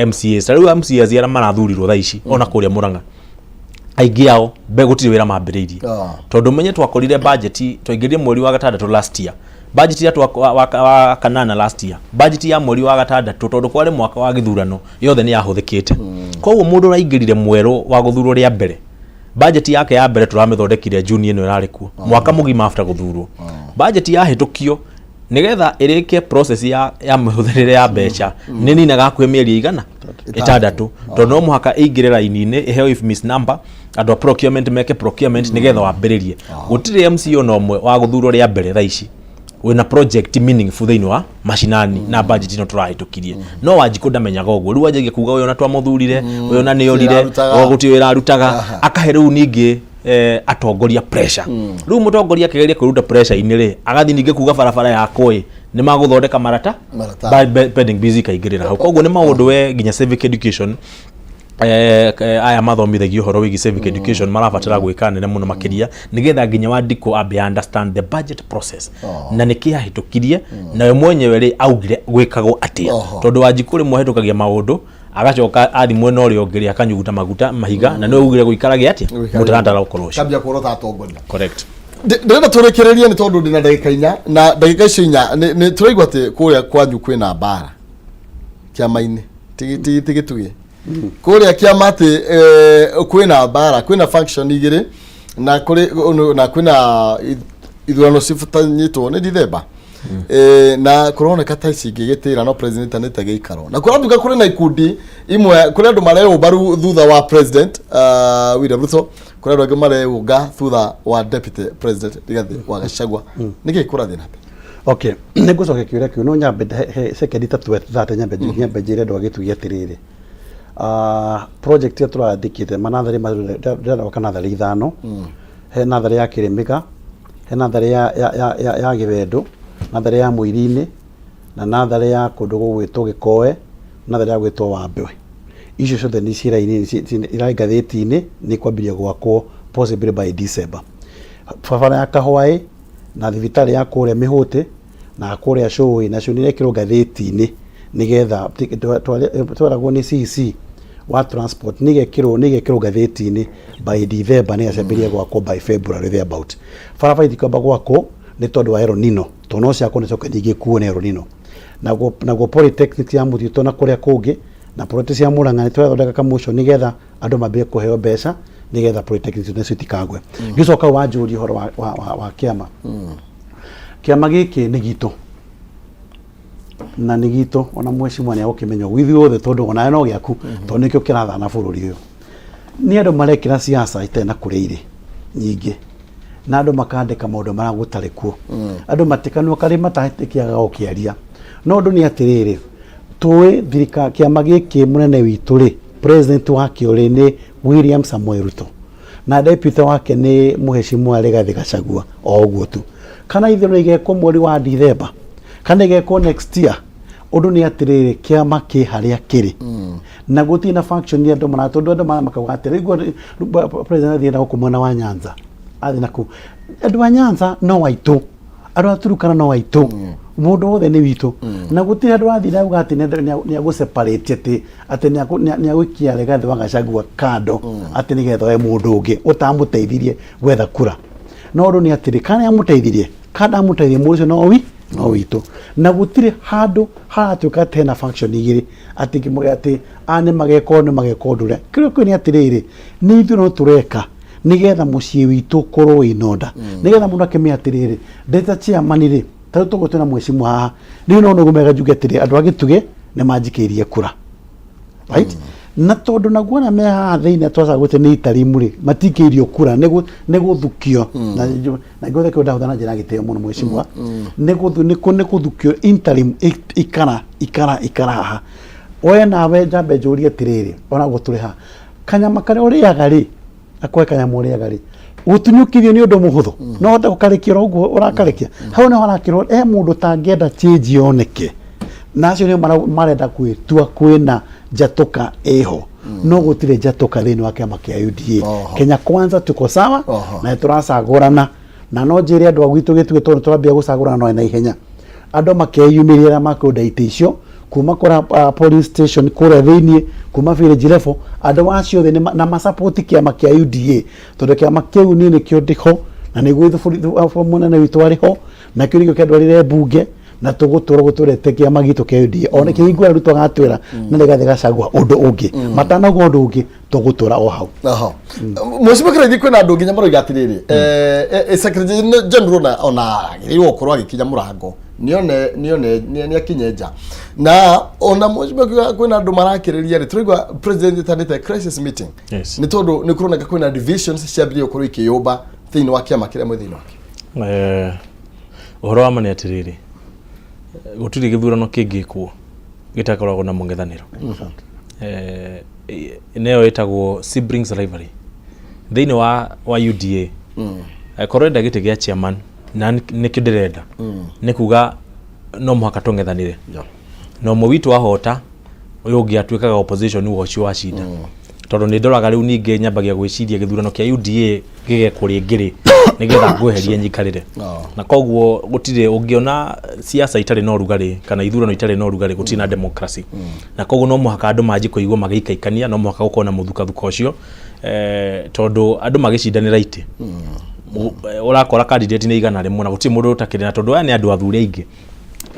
MCAs. Ta rĩu MCAs arĩa marathurirwo thaa ici, ona kũrĩa Murang'a, aingĩ ao be gũtirĩ wĩra mambĩrĩirie. Tondũ menye twakorire budget twaingĩrire mweri wa gatandatũ last year, budget ya wa kanana last year, budget ya mweri wa gatandatũ, tondũ kwarĩ mwaka wa gĩthurano, yothe nĩ yahũthĩkĩte. Koguo mũndũ ũraingĩrire mwerũ wa gũthurwo rĩa mbere, budget yake ya mbere tũramĩthondekire June ĩno ĩrarĩ kuo, mwaka mũgima after gũthurwo. Budget yahĩtũkio, nĩgetha ĩrĩkie process ya mĩhũthĩrĩre ya mbeca, nĩ ninaga hakuhĩ mĩeri igana ĩtandatũ, tondũ no mũhaka ĩingĩre raini-inĩ, ĩheo IFMIS number, andũ a procurement meke procurement nĩgetha wambĩrĩrie. Gũtirĩ MC ona ũmwe wa gũthurwo rĩa mbere thaa ici wĩna project meaningful thĩinĩ wa mashinani na budget ĩno tũrahĩtũkirie. No Wanjikũ ndamenyaga ũguo. Rĩu anjagia kuga ũyũ ona twamũthurire, ũyũ ona nĩ orire. Arutaga. O gũtirĩ wĩra arutaga. Akahe rĩu ningĩ atongoria pressure. Rĩu mũtongoria akĩgeria kwĩruta pressure-inĩ rĩ, agathiĩ ningĩ kuga barabara yakwa ĩ nĩ magũthondeka marata. Maratathi. Pending bills ikaingĩrĩra hau. Koguo nĩ maũndũ we nginya civic education, aya mathomithagia ũhoro wĩgiĩ civic education marabatara gwĩka nene mũno makĩria, nĩgetha nginya Wandikũ ambe understand the budget process na nĩkĩ ahĩtũkirie, nawe mwenyewe rĩ augire gwĩkagwo atĩa. Tondũ Wanjikũ rĩmwe ahĩtũkagia maũndũ, agacoka athi mwena ũrĩa ũngĩ rĩ, akanyuguta maguta mahiga, na nĩwe ugire gũikarage atĩa mũtaratara ũkorwo ũcio. Kambia kuorota atongoria. Correct. Ndĩrenda tũrĩkĩrĩrie nĩ tondũ ndĩna ndagĩka 4, na ndagĩka icio 4 nĩ tũraigua atĩ kũrĩa kwanyu kwĩna mbara kĩama-inĩ, ti gĩtugĩ kũrĩa kĩama, atĩ kwĩna mbara, kwĩna function igĩrĩ na kũrĩ na kwĩna ithurano cibatanyĩtwo nĩ Dithemba. Na kũroneka ta ici ingĩgĩtĩra no president anĩte gĩikaro, na kũratuĩka kũrĩ na ikundi imwe, kũrĩ andũ mareyũmba rĩu thutha wa president William Ruto, kũrĩ andũ angĩ mareyũnga thutha wa deputy president Rigathi wa Gachagua. Nĩkĩ kũrathiĩ na mbere? Okay, nĩ ngũcokia kĩũria kĩu, no nyambe he sekendi ta 30, nyambe njĩre andũ a Gĩtugĩ atĩrĩrĩ, project ĩrĩa tũrandĩkĩte manatharĩ, ndĩrenda gwaka natharĩ ithano. He natharĩ ya Kĩrĩmĩga, he natharĩ ya Gĩwendũ, natharĩ ya Mũiri-inĩ, na natharĩ ya kũndũ gũgwĩtwo Gĩkoe, natharĩ ya gwĩtwo Wambwe. Icio ciothe nĩ ciĩ raini, irarĩ ngathĩti-inĩ, nĩ kwambĩrĩria gwakwo possibly by December. Barabara ya Kahwaĩ na thibitarĩ ya kũrĩa Mĩhũtĩ na kũrĩa Cũĩ nacio nĩ irekĩrwo ngathĩti-inĩ, nĩgetha tweragwo nĩ CC wa transport nĩ igekĩrwo ngathĩti-inĩ by December, nĩgetha ciambĩrĩrie gwakwo by February thereabout. Barabara itikwamba gwakwo nĩ tondũ wa El Nino, tondũ no ciakwo nĩ coke ningĩ ikuo nĩ El Nino. Naguo polytechnic ya Mũtitũ na kũrĩa kũngĩ na project cia Murang'a, nĩ tũrathondeka kamũco nĩgetha andũ mambie kũheo mbeca, nĩgetha polytechnic nacio itikagwe. Ngĩcoka wanjũria ũhoro wa kĩama. Kĩama gĩkĩ nĩ gitũ na nĩ gitũ, ona mheshimiwa nĩ agũkĩmenya ũguo, ithuĩ othe, tondũ onawe no gĩaku, tondũ nĩkĩo kĩrathana bũrũri ũyũ. Nĩ andũ marekĩra siasa itarĩ na kũrĩa irĩ nyingĩ, na andũ makandĩka maũndũ marĩa gũtarĩ kuo. Andũ matikanua karĩ matahĩtĩkiaga gũkĩaria. No ũndũ nĩ atĩrĩrĩ, tũĩ thirikari, kĩama gĩkĩ, mũnene witũ rĩ, president wakĩo rĩ, nĩ William Samoei Ruto, na deputy wake nĩ mheshimiwa Rigathi Gachagua. O ũguo tu, kana ithurano igekwo mweri wa Dithemba kana igekwo next year, ũndũ nĩ atĩrĩrĩ, kĩama kĩ harĩa kĩrĩ na gũtirĩ na faction ya andũ mara, tondũ andũ mara makauga atĩrĩ, rĩu president athiĩ na gũkũ mwena wa Nyanza, athiĩ na kũu, andũ a Nyanza no aitũ, andũ a Turukana no aitũ, mũndũ wothe nĩ witũ, na gũtirĩ andũ athiĩ na auga atĩ nĩ agũ separate, atĩ nĩ agũikia Rigathi wa Gachagua kando, atĩ nĩgetha oe mũndũ ũngĩ ũtamũteithirie gwetha kura. No ũndũ nĩ atĩrĩ, kana nĩ amũteithirie kana ndamũteithirie, mũndũ ũcio no witũ, na gũtirĩ handũ haratuĩka atĩ hena faction igĩrĩ, atĩ atĩ aya nĩ mageka ũũ, nĩ mageka ũndũ ũrĩa. Kĩrĩa kĩu nĩ atĩrĩrĩ, nĩ ithuĩ no tũreka nĩgetha mũciĩ witũ ũkorwo wĩna order, nĩgetha mũndũ akĩmenya atĩrĩrĩ, ndĩ ta chairman rĩ, ta rĩu tũgũ twĩna mheshimiwa haha, rĩu no nĩguo mega njuge atĩrĩ, andũ a Gĩtugĩ Nĩ manjikĩirie kura, right? Na tondũ naguo arĩa me haha thĩinĩ twacagũrĩte nĩ itarimu rĩ, matikĩirio kura nĩ gũthukio na na ngwĩte kĩo ndahũthĩra na njĩra ya gĩtĩo mũno, mheshimiwa, nĩ gũthukio interim ikara ikara ikara haha. We nawe njambe njũrie atĩrĩrĩ, ona gũtũrĩ haha, kanyama karĩa ũrĩaga rĩ, akwe kanyama ũrĩaga rĩ, gũtunyũkithio nĩ ũndũ mũhũthũ? No hote gũkarekia oro ũguo ũrakarekia hau? Nĩho harakĩrwo he mũndũ ũtangĩenda change yoneke, na acio nĩo marenda gwĩtua kwĩna njatũka ĩho, no gũtirĩ njatũka thĩinĩ wa kĩama kĩa UDA. Kenya Kwanza tuko sawa. Na nĩtũracagũrana, na no njĩre andũ a gwitũ gĩtugĩ, tondũ tũrambia gũcagũrana no na ihenya, andũ makeyumĩria arĩa makwenda itĩ icio, kuma kũrĩa polling station kũrĩa thĩinĩ, kuma village level, andũ acio othe na masapoti kĩama kĩa UDA, tondũ kĩama kĩu niĩ nĩkĩo ndĩho, na nĩguo mũnene witũ arĩ ho, na kĩu nĩkĩo kĩandwarire mbunge, na tũgũtũra gũtũrete kĩama gitũ kĩa UDA. Ona kĩhingo Ruto agatwĩra na Rigathĩ Gachagua ũndũ ũngĩ, matanauga ũndũ ũngĩ, tũgũtũra o hau. Aha. Mheshimiwa Kĩraithi, kwĩna andũ nginya maroiga atĩrĩrĩ, Secretary General ona agĩrĩirwo gũkorwo agĩkinya mũrango nĩone nĩone nĩ akinye nja. Na ona mheshimiwa kwĩna andũ marakĩrĩria rĩ, tũraigua president etanĩte crisis meeting nĩ tondũ nĩ kũroneka kwĩna divisions ciambĩrĩria gũkorwo ikĩyũmba thĩinĩ wa kĩama kĩrĩa mwĩ thĩinĩ wake. Ũhoro wa ma nĩ atĩrĩrĩ, gũtirĩ gĩthurano kĩngĩkwo gĩtakoragwo na mũng'ethanĩro. Nĩyo ĩtagwo siblings rivalry thĩinĩ wa UDA. Korwo enda gĩtĩ gĩa chairman na nĩkĩo ndĩrenda, nĩ kuga no mũhaka tũng'ethanĩre, na ũmwe witũ ahota, ũyũ ũngĩ atuĩkaga opposition wa ũcio wacinda, tondũ nĩ ndoraga rĩu ningĩ nyambagia gwĩciria gĩthurano kĩa UDA gĩgekwo rĩngĩ rĩ, nĩgetha ngweherie nyikarĩre. Na koguo gũtirĩ ũngĩona siasa itarĩ na ũrugarĩ kana ithurano itarĩ na ũrugarĩ, gũtirĩ na democracy. Na koguo no mũhaka andũ manjie kũigua magĩikaikania, no mũhaka gũkorwo na mũthukathuko ũcio, tondũ andũ magĩcindanĩra itĩ, ũrakora candidate nĩ 100 na gũtirĩ mũndũ ũtakĩrĩ na, tondũ aya nĩ andũ athure aingĩ,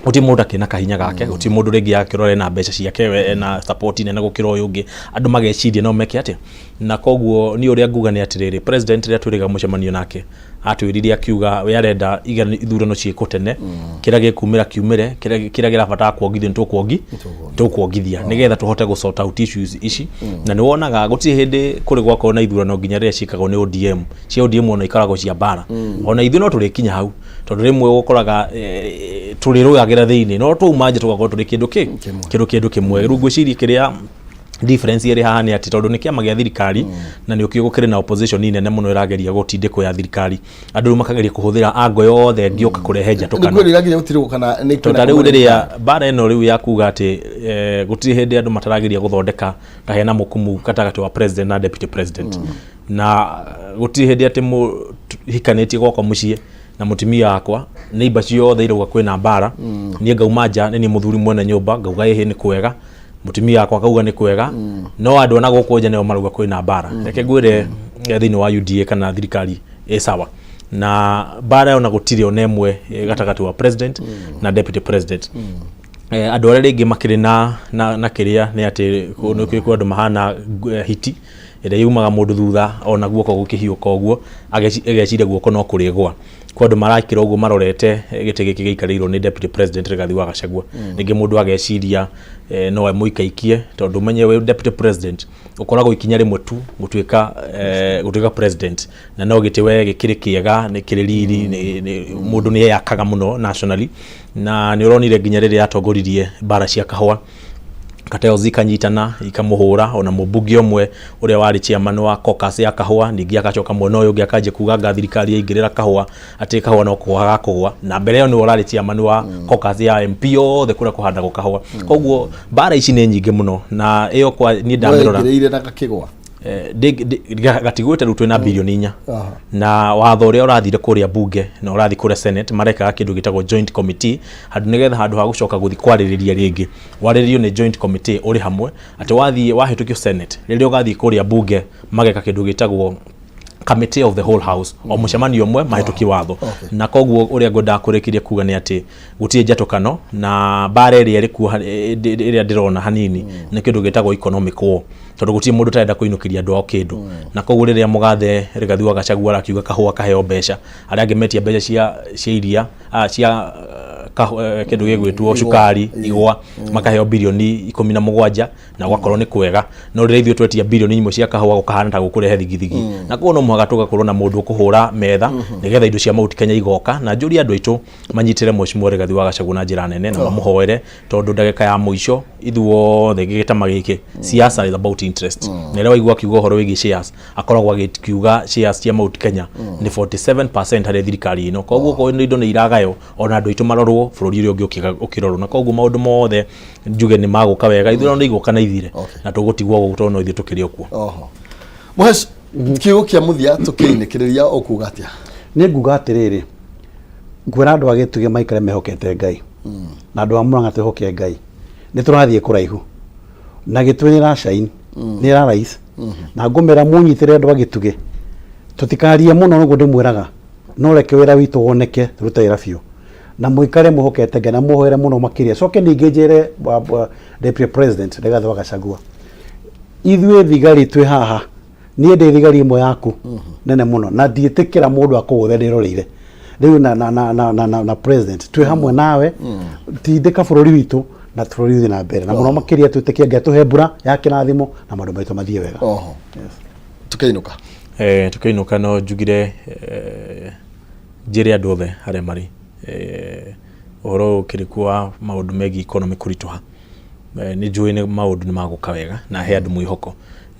gũtirĩ mũndũ akĩrĩ na kahinya gake, gũtirĩ mũndũ rĩngĩ akĩrora ena mbeca ciake, we ena support nene gũkĩra ũyũ ũngĩ. Andũ mageciria no meke atĩa? Na koguo niĩ ũrĩa nguga nĩ atĩrĩrĩ, president rĩrĩa twĩrĩga mũcemanio nake atwĩrire, akiuga we arenda ithurano ciĩkwo tene, kĩrĩa gĩkumĩra kiumĩre, kĩrĩa kĩrabatara kuongithio nĩ tũkuongithia, nĩgetha tũhote gũ sort out issues ici. Na nĩ wonaga gũtirĩ hĩndĩ kũrĩ gwakorwo na ithurano nginya rĩrĩa ciĩkagwo nĩ ODM, cia ODM ona ikoragwo cia mbara. Ona ithuĩ no tũrĩkinya hau, tondũ rĩmwe ũkoraga tũrĩrũagĩra thĩinĩ, no twauma nja tũgakorwo tũrĩ kĩndũ kĩ kĩndũ kĩmwe. Rĩu ngwĩciria kĩrĩa difference ĩrĩ haha nĩ atĩ tondũ nĩ kĩama gĩa thirikari na nĩ ũkĩũĩ gũkĩrĩ na opposition nene mũno ĩrageria gũtindĩkwo ya thirikari, andũ rĩu makageria kũhũthĩra ango yothe ĩngĩũka kũrehe njatũkano. Nĩ kwĩrĩragia gũtirĩ kana nĩ tondũ ta rĩu rĩrĩa mbara ĩno rĩu ya kuga atĩ gũtirĩ hĩndĩ andũ matarageria gũthondeka ta hena mũkumu gatagatĩ wa president na deputy president, na gũtirĩ hĩndĩ atĩ hikanĩtie gwakwa mũciĩ na mũtumia wakwa, neighbor ciothe irauga kwĩna mbara, niĩ ngauma nja nĩ niĩ mũthuri mwene nyũmba, ngauga ĩhĩ nĩ kwega, mũtumia wakwa akauga nĩ kwega, no andũ ona gũkũ nja nĩo marauga kwĩna mbara. Reke ngwĩre, thĩinĩ wa UDA kana thirikari ĩ sawa, na mbara ona gũtirĩ ona ĩmwe gatagatĩ wa president na deputy president. Andũ arĩa rĩngĩ makĩrĩ na kĩrĩa nĩ atĩ nĩ kwĩ andũ mahana hiti ĩrĩa yumaga mũndũ thutha, ona guoko gũkĩhiũka ũguo ageciria guoko no kũrĩgwa. Kwa andũ marakĩra ũguo marorete gĩtĩ gĩkĩ gĩikarĩirwo nĩ deputy president Rigathi wa Gachagua, rĩngĩ mũndũ ageciria no amũikaikie, tondũ ũmenye wĩ deputy president ũkoragwo ikinya rĩmwe tu gũtuĩka president, na no gĩtĩ we gĩkĩrĩ kĩega, nĩ kĩrĩ riri, mũndũ nĩ eyakaga mũno nationally. Na nĩ ũronire nginya rĩrĩa atongoririe mbara cia kahũa, cartels ikanyitana ikamũhũra, ona mũmbunge ũmwe ũrĩa warĩ chairman wa caucus ya kahũa ningĩ agacoka mwena ũyũ ũngĩ akanjia kuga anga thirikari yaingĩrĩra kahũa, atĩ kahũa no kũgwa gakũgwa, na mbere ĩyo nĩwe ũrarĩ chairman wa caucus ya MP othe kũrĩa kũhandagwo kahũa. Koguo mbara ici nĩ nyingĩ mũno, na ĩyo kwa niĩ ndamĩrora Waingĩrĩire na gakĩgwa. Gatigwĩte rĩu twĩna bilioni 4. Na watho ũrĩa ũrathire kũrĩa bunge na ũrathiĩ kũrĩa senate, marekaga kĩndũ gĩtagwo joint committee handũ nĩgetha handũ ha gũcoka gũthiĩ kwarĩrĩria rĩngĩ, warĩrĩrio nĩ joint committee ũrĩ hamwe, atĩ wathiĩ wahĩtũkio senate, rĩrĩa ũgathiĩ kũrĩa bunge mageka kĩndũ gĩtagwo committee of the whole house, o mũcemanio ũmwe mahĩtũkie watho. Na koguo ũrĩa ngwendaga kũrĩkĩria kuga nĩ atĩ gũtirĩ njatũkano, na mbara ĩrĩa ĩrĩ kuo ĩrĩa ndĩrona hanini nĩ kĩndũ gĩtagwo economic war, tondũ gũtirĩ mũndũ ũtarenda kũinũkĩria andũ ao kĩndũ. Na koguo rĩrĩa mũgathe Rigathi wa Gachagua arakiuga kahũa kaheo mbeca, arĩa angĩ metia mbeca cia iria cia kĩndũ gĩgwĩtwo cukari, igwa, makaheo birioni 17 na gwakorwo nĩ kwega. No rĩrĩa ithuĩ twetia birioni imwe cia kahũa gũkahana ta gũkũrehe thigithigi, na koguo no mũhaka tũgakorwo na mũndũ ũkũhũra metha nĩgetha indo cia Mount Kenya igoka. Na njũrie andũ aitũ manyitĩre Mheshimiwa Rigathi wa Gachagua na njĩra nene na mamũhoere, tondũ ndagĩka ya mũico ithuothe gĩgĩtama gĩkĩ, siasa is about interest, na rĩrĩa waigua akiuga ũhoro wĩgiĩ shares, akoragwo agĩkiuga shares cia Mount Kenya nĩ 47% harĩ thirikari ĩno. Koguo okorwo nĩ indo nĩ iragaywo, ona andũ aitũ marorwo, bũrũri ũrĩa ũngĩ ũkĩrorwo, na koguo maũndũ mothe njuge nĩ magũka wega, ithurano nĩ igũka na ithire na tũgũtigwo gũkũ tondũ no ithuĩ tũkĩrĩ o kuo. Oho, Mũhesh, kiugo kĩa mũthia tũkĩinĩkĩrĩria ũkuga atĩa? Nĩ nguga atĩrĩrĩ, ngwĩra andũ a Gĩtugĩ maikare mehokete Ngai, na andũ a Murang'a twĩhoke Ngai. Nĩ tũrathiĩ kũraihu na Gĩtugĩ nĩ ĩra shine, nĩ ĩra rise, na ngũmera mũnyitĩre andũ a Gĩtugĩ, tũtikarie mũno nĩguo ndĩmwĩraga, no reke wĩra witũ woneke, tũrute wĩra biũ na mũikare mwĩhokete Ngai na mũhoere mũno makĩria. Coke ningĩ njĩre Deputy President Rigathi wa Gachagua, ithuĩ thigari twĩ haha, niĩ ndĩ thigari ĩmwe yaku nene mũno, na ndiĩtĩkĩra mũndũ akũgũthe ndĩroreire rĩu na president twĩ hamwe nawe, tindĩka bũrũri witũ na bũrũri ũthiĩ na mbere, na mũno makĩria twĩtĩkie Ngai tũhe mbura ya kĩrathimo na maũndũ maitũ mathiĩ wega. Oho, tukĩinũka. Tukĩinũka no njugire, njĩre andũ othe harĩa marĩ, ũhoro ũyũ ũkĩrĩ kuo wa maũndũ megiĩ economy kũritũha, nĩ njũĩ nĩ maũndũ nĩ magũka wega na he andũ mwĩhoko.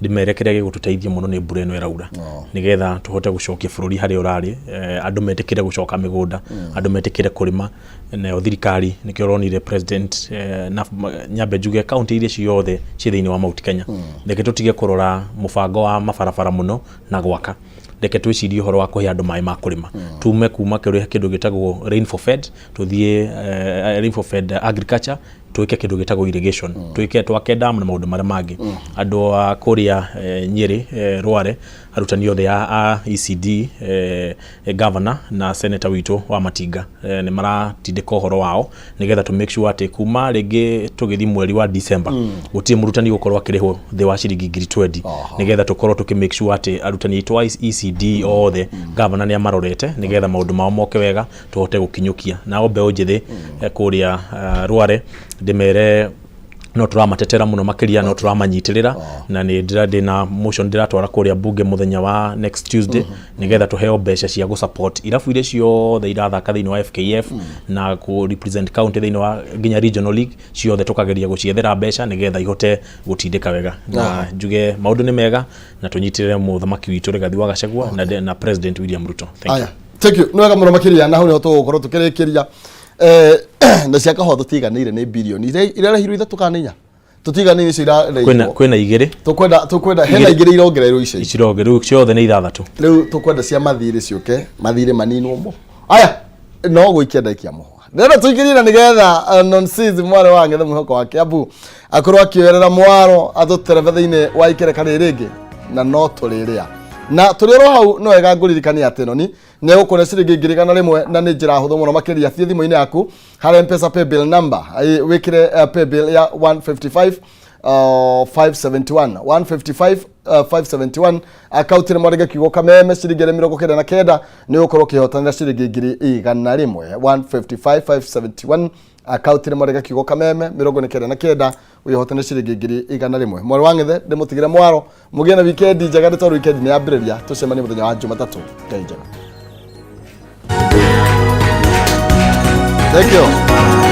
Ndĩmere kĩrĩa gĩgũtũteithia mũno nĩ mbura ĩno ĩraura, nĩgetha tũhote gũcokia bũrũri harĩa ũrarĩ, andũ metĩkĩre gũcoka mĩgũnda, andũ metĩkĩre kũrĩma. Nayo thirikari nĩkĩo ũronire president, na nyambe njuge kaunti iria ciothe ciĩ thĩinĩ wa Mount Kenya, reke tũtige kũrora mũbango wa mabarabara mũno na gwaka, reke twĩcirie ũhoro wa kũhe andũ maĩ ma kũrĩma, tume kuma kũrĩ kĩndũ gĩtagwo rainfall fed tũthiĩ rainfall fed agriculture, twĩke kĩndũ gĩtagwo irrigation, twĩke twake dam na maũndũ marĩa mangĩ. Andũ a kũrĩa Nyĩrĩ, Rware, arutani othe a ECD, governor na senator witũ wa Matinga nĩ maratindĩka ũhoro wao nĩgetha to make sure atĩ kuma rĩngĩ tũgĩthiĩ mweri wa December gũtirĩ mũrutani gũkorwo akĩrĩhwo thĩ wa ciringi 20,000, nĩgetha tũkorwo tũkĩ make sure atĩ arutani aitũ a ECD othe governor nĩ amarorete nĩgetha maũndũ mao moke wega tũhote gũkinyũkia. Nao mbeũ njĩthĩ kũrĩa Rware ndĩmere no tũramatetera mũno makĩria, no tũramanyitĩrĩra, na nĩ ndĩra ndĩna motion ndĩratwara kũrĩa bunge mũthenya wa next Tuesday nĩgetha tũheo mbeca cia gũ support irabu iria ciothe irathaka thĩinĩ wa FKF na kũ represent county thĩinĩ wa nginya regional league ciothe, tũkageria gũciethera mbeca nĩgetha ihote gũtindĩka wega. Na njuge maũndũ nĩ mega na tũnyitĩrĩre mũthamaki witũ Rigathi wa Gachagua na President William Ruto. Thank you. Aya, thank you, nĩ wega mũno makĩria. Na hau nĩho tũgũkorwo tũkĩrĩkĩria, na cia kahũa tũtiganĩire nĩ birioni irarehirwo ithatũ kana inya, tũtiganĩire icio kwĩna irarehirwo. Kwĩna igĩrĩ. Tũkwenda hena igĩrĩ irongererwo icio. Icironge rĩu ciothe nĩ ithathatũ. Rĩu tũkwenda cia mathirĩ ciũke, mathirĩ maninwo mo. Aya, no gũikia ndaikia mũhwa, ndĩrenda tũingĩrie na nĩgetha Nonsizi mwarĩ wa Ng'ethe mwĩhoko wa Kiambu akorwo akĩoerera mwaro atũterebe thĩinĩ wa ikereka rĩrĩ rĩngĩ, na no tũrĩrĩa na tũrĩ oro hau. No wega ngũririkania atĩ noni nĩ egũkũhe ciringi 100,000, na nĩ njĩra hũthũ mũno makĩria. Thiĩ thimũ-inĩ yaku harĩa Mpesa paybill number, wĩkĩre paybill ya 155 571, 155 571, akaunti nĩ mwandĩke kiugo kameme, ciringi 99, nĩ ũgũkorwo ũkĩhotanĩra ciringi 100,000. 155 571, akaunti nĩ mwandĩke kiugo kameme, 99, wĩhotane ciringi 100,000. Mwarĩ wa Ng'ethe ndĩmũtigĩre mwaro, mũgĩe na wikendi njega, nĩ tondũ wikendi nĩ yambĩrĩria. Tũcemanie mũthenya wa Jumatatũ. Ngai njega. Thank you.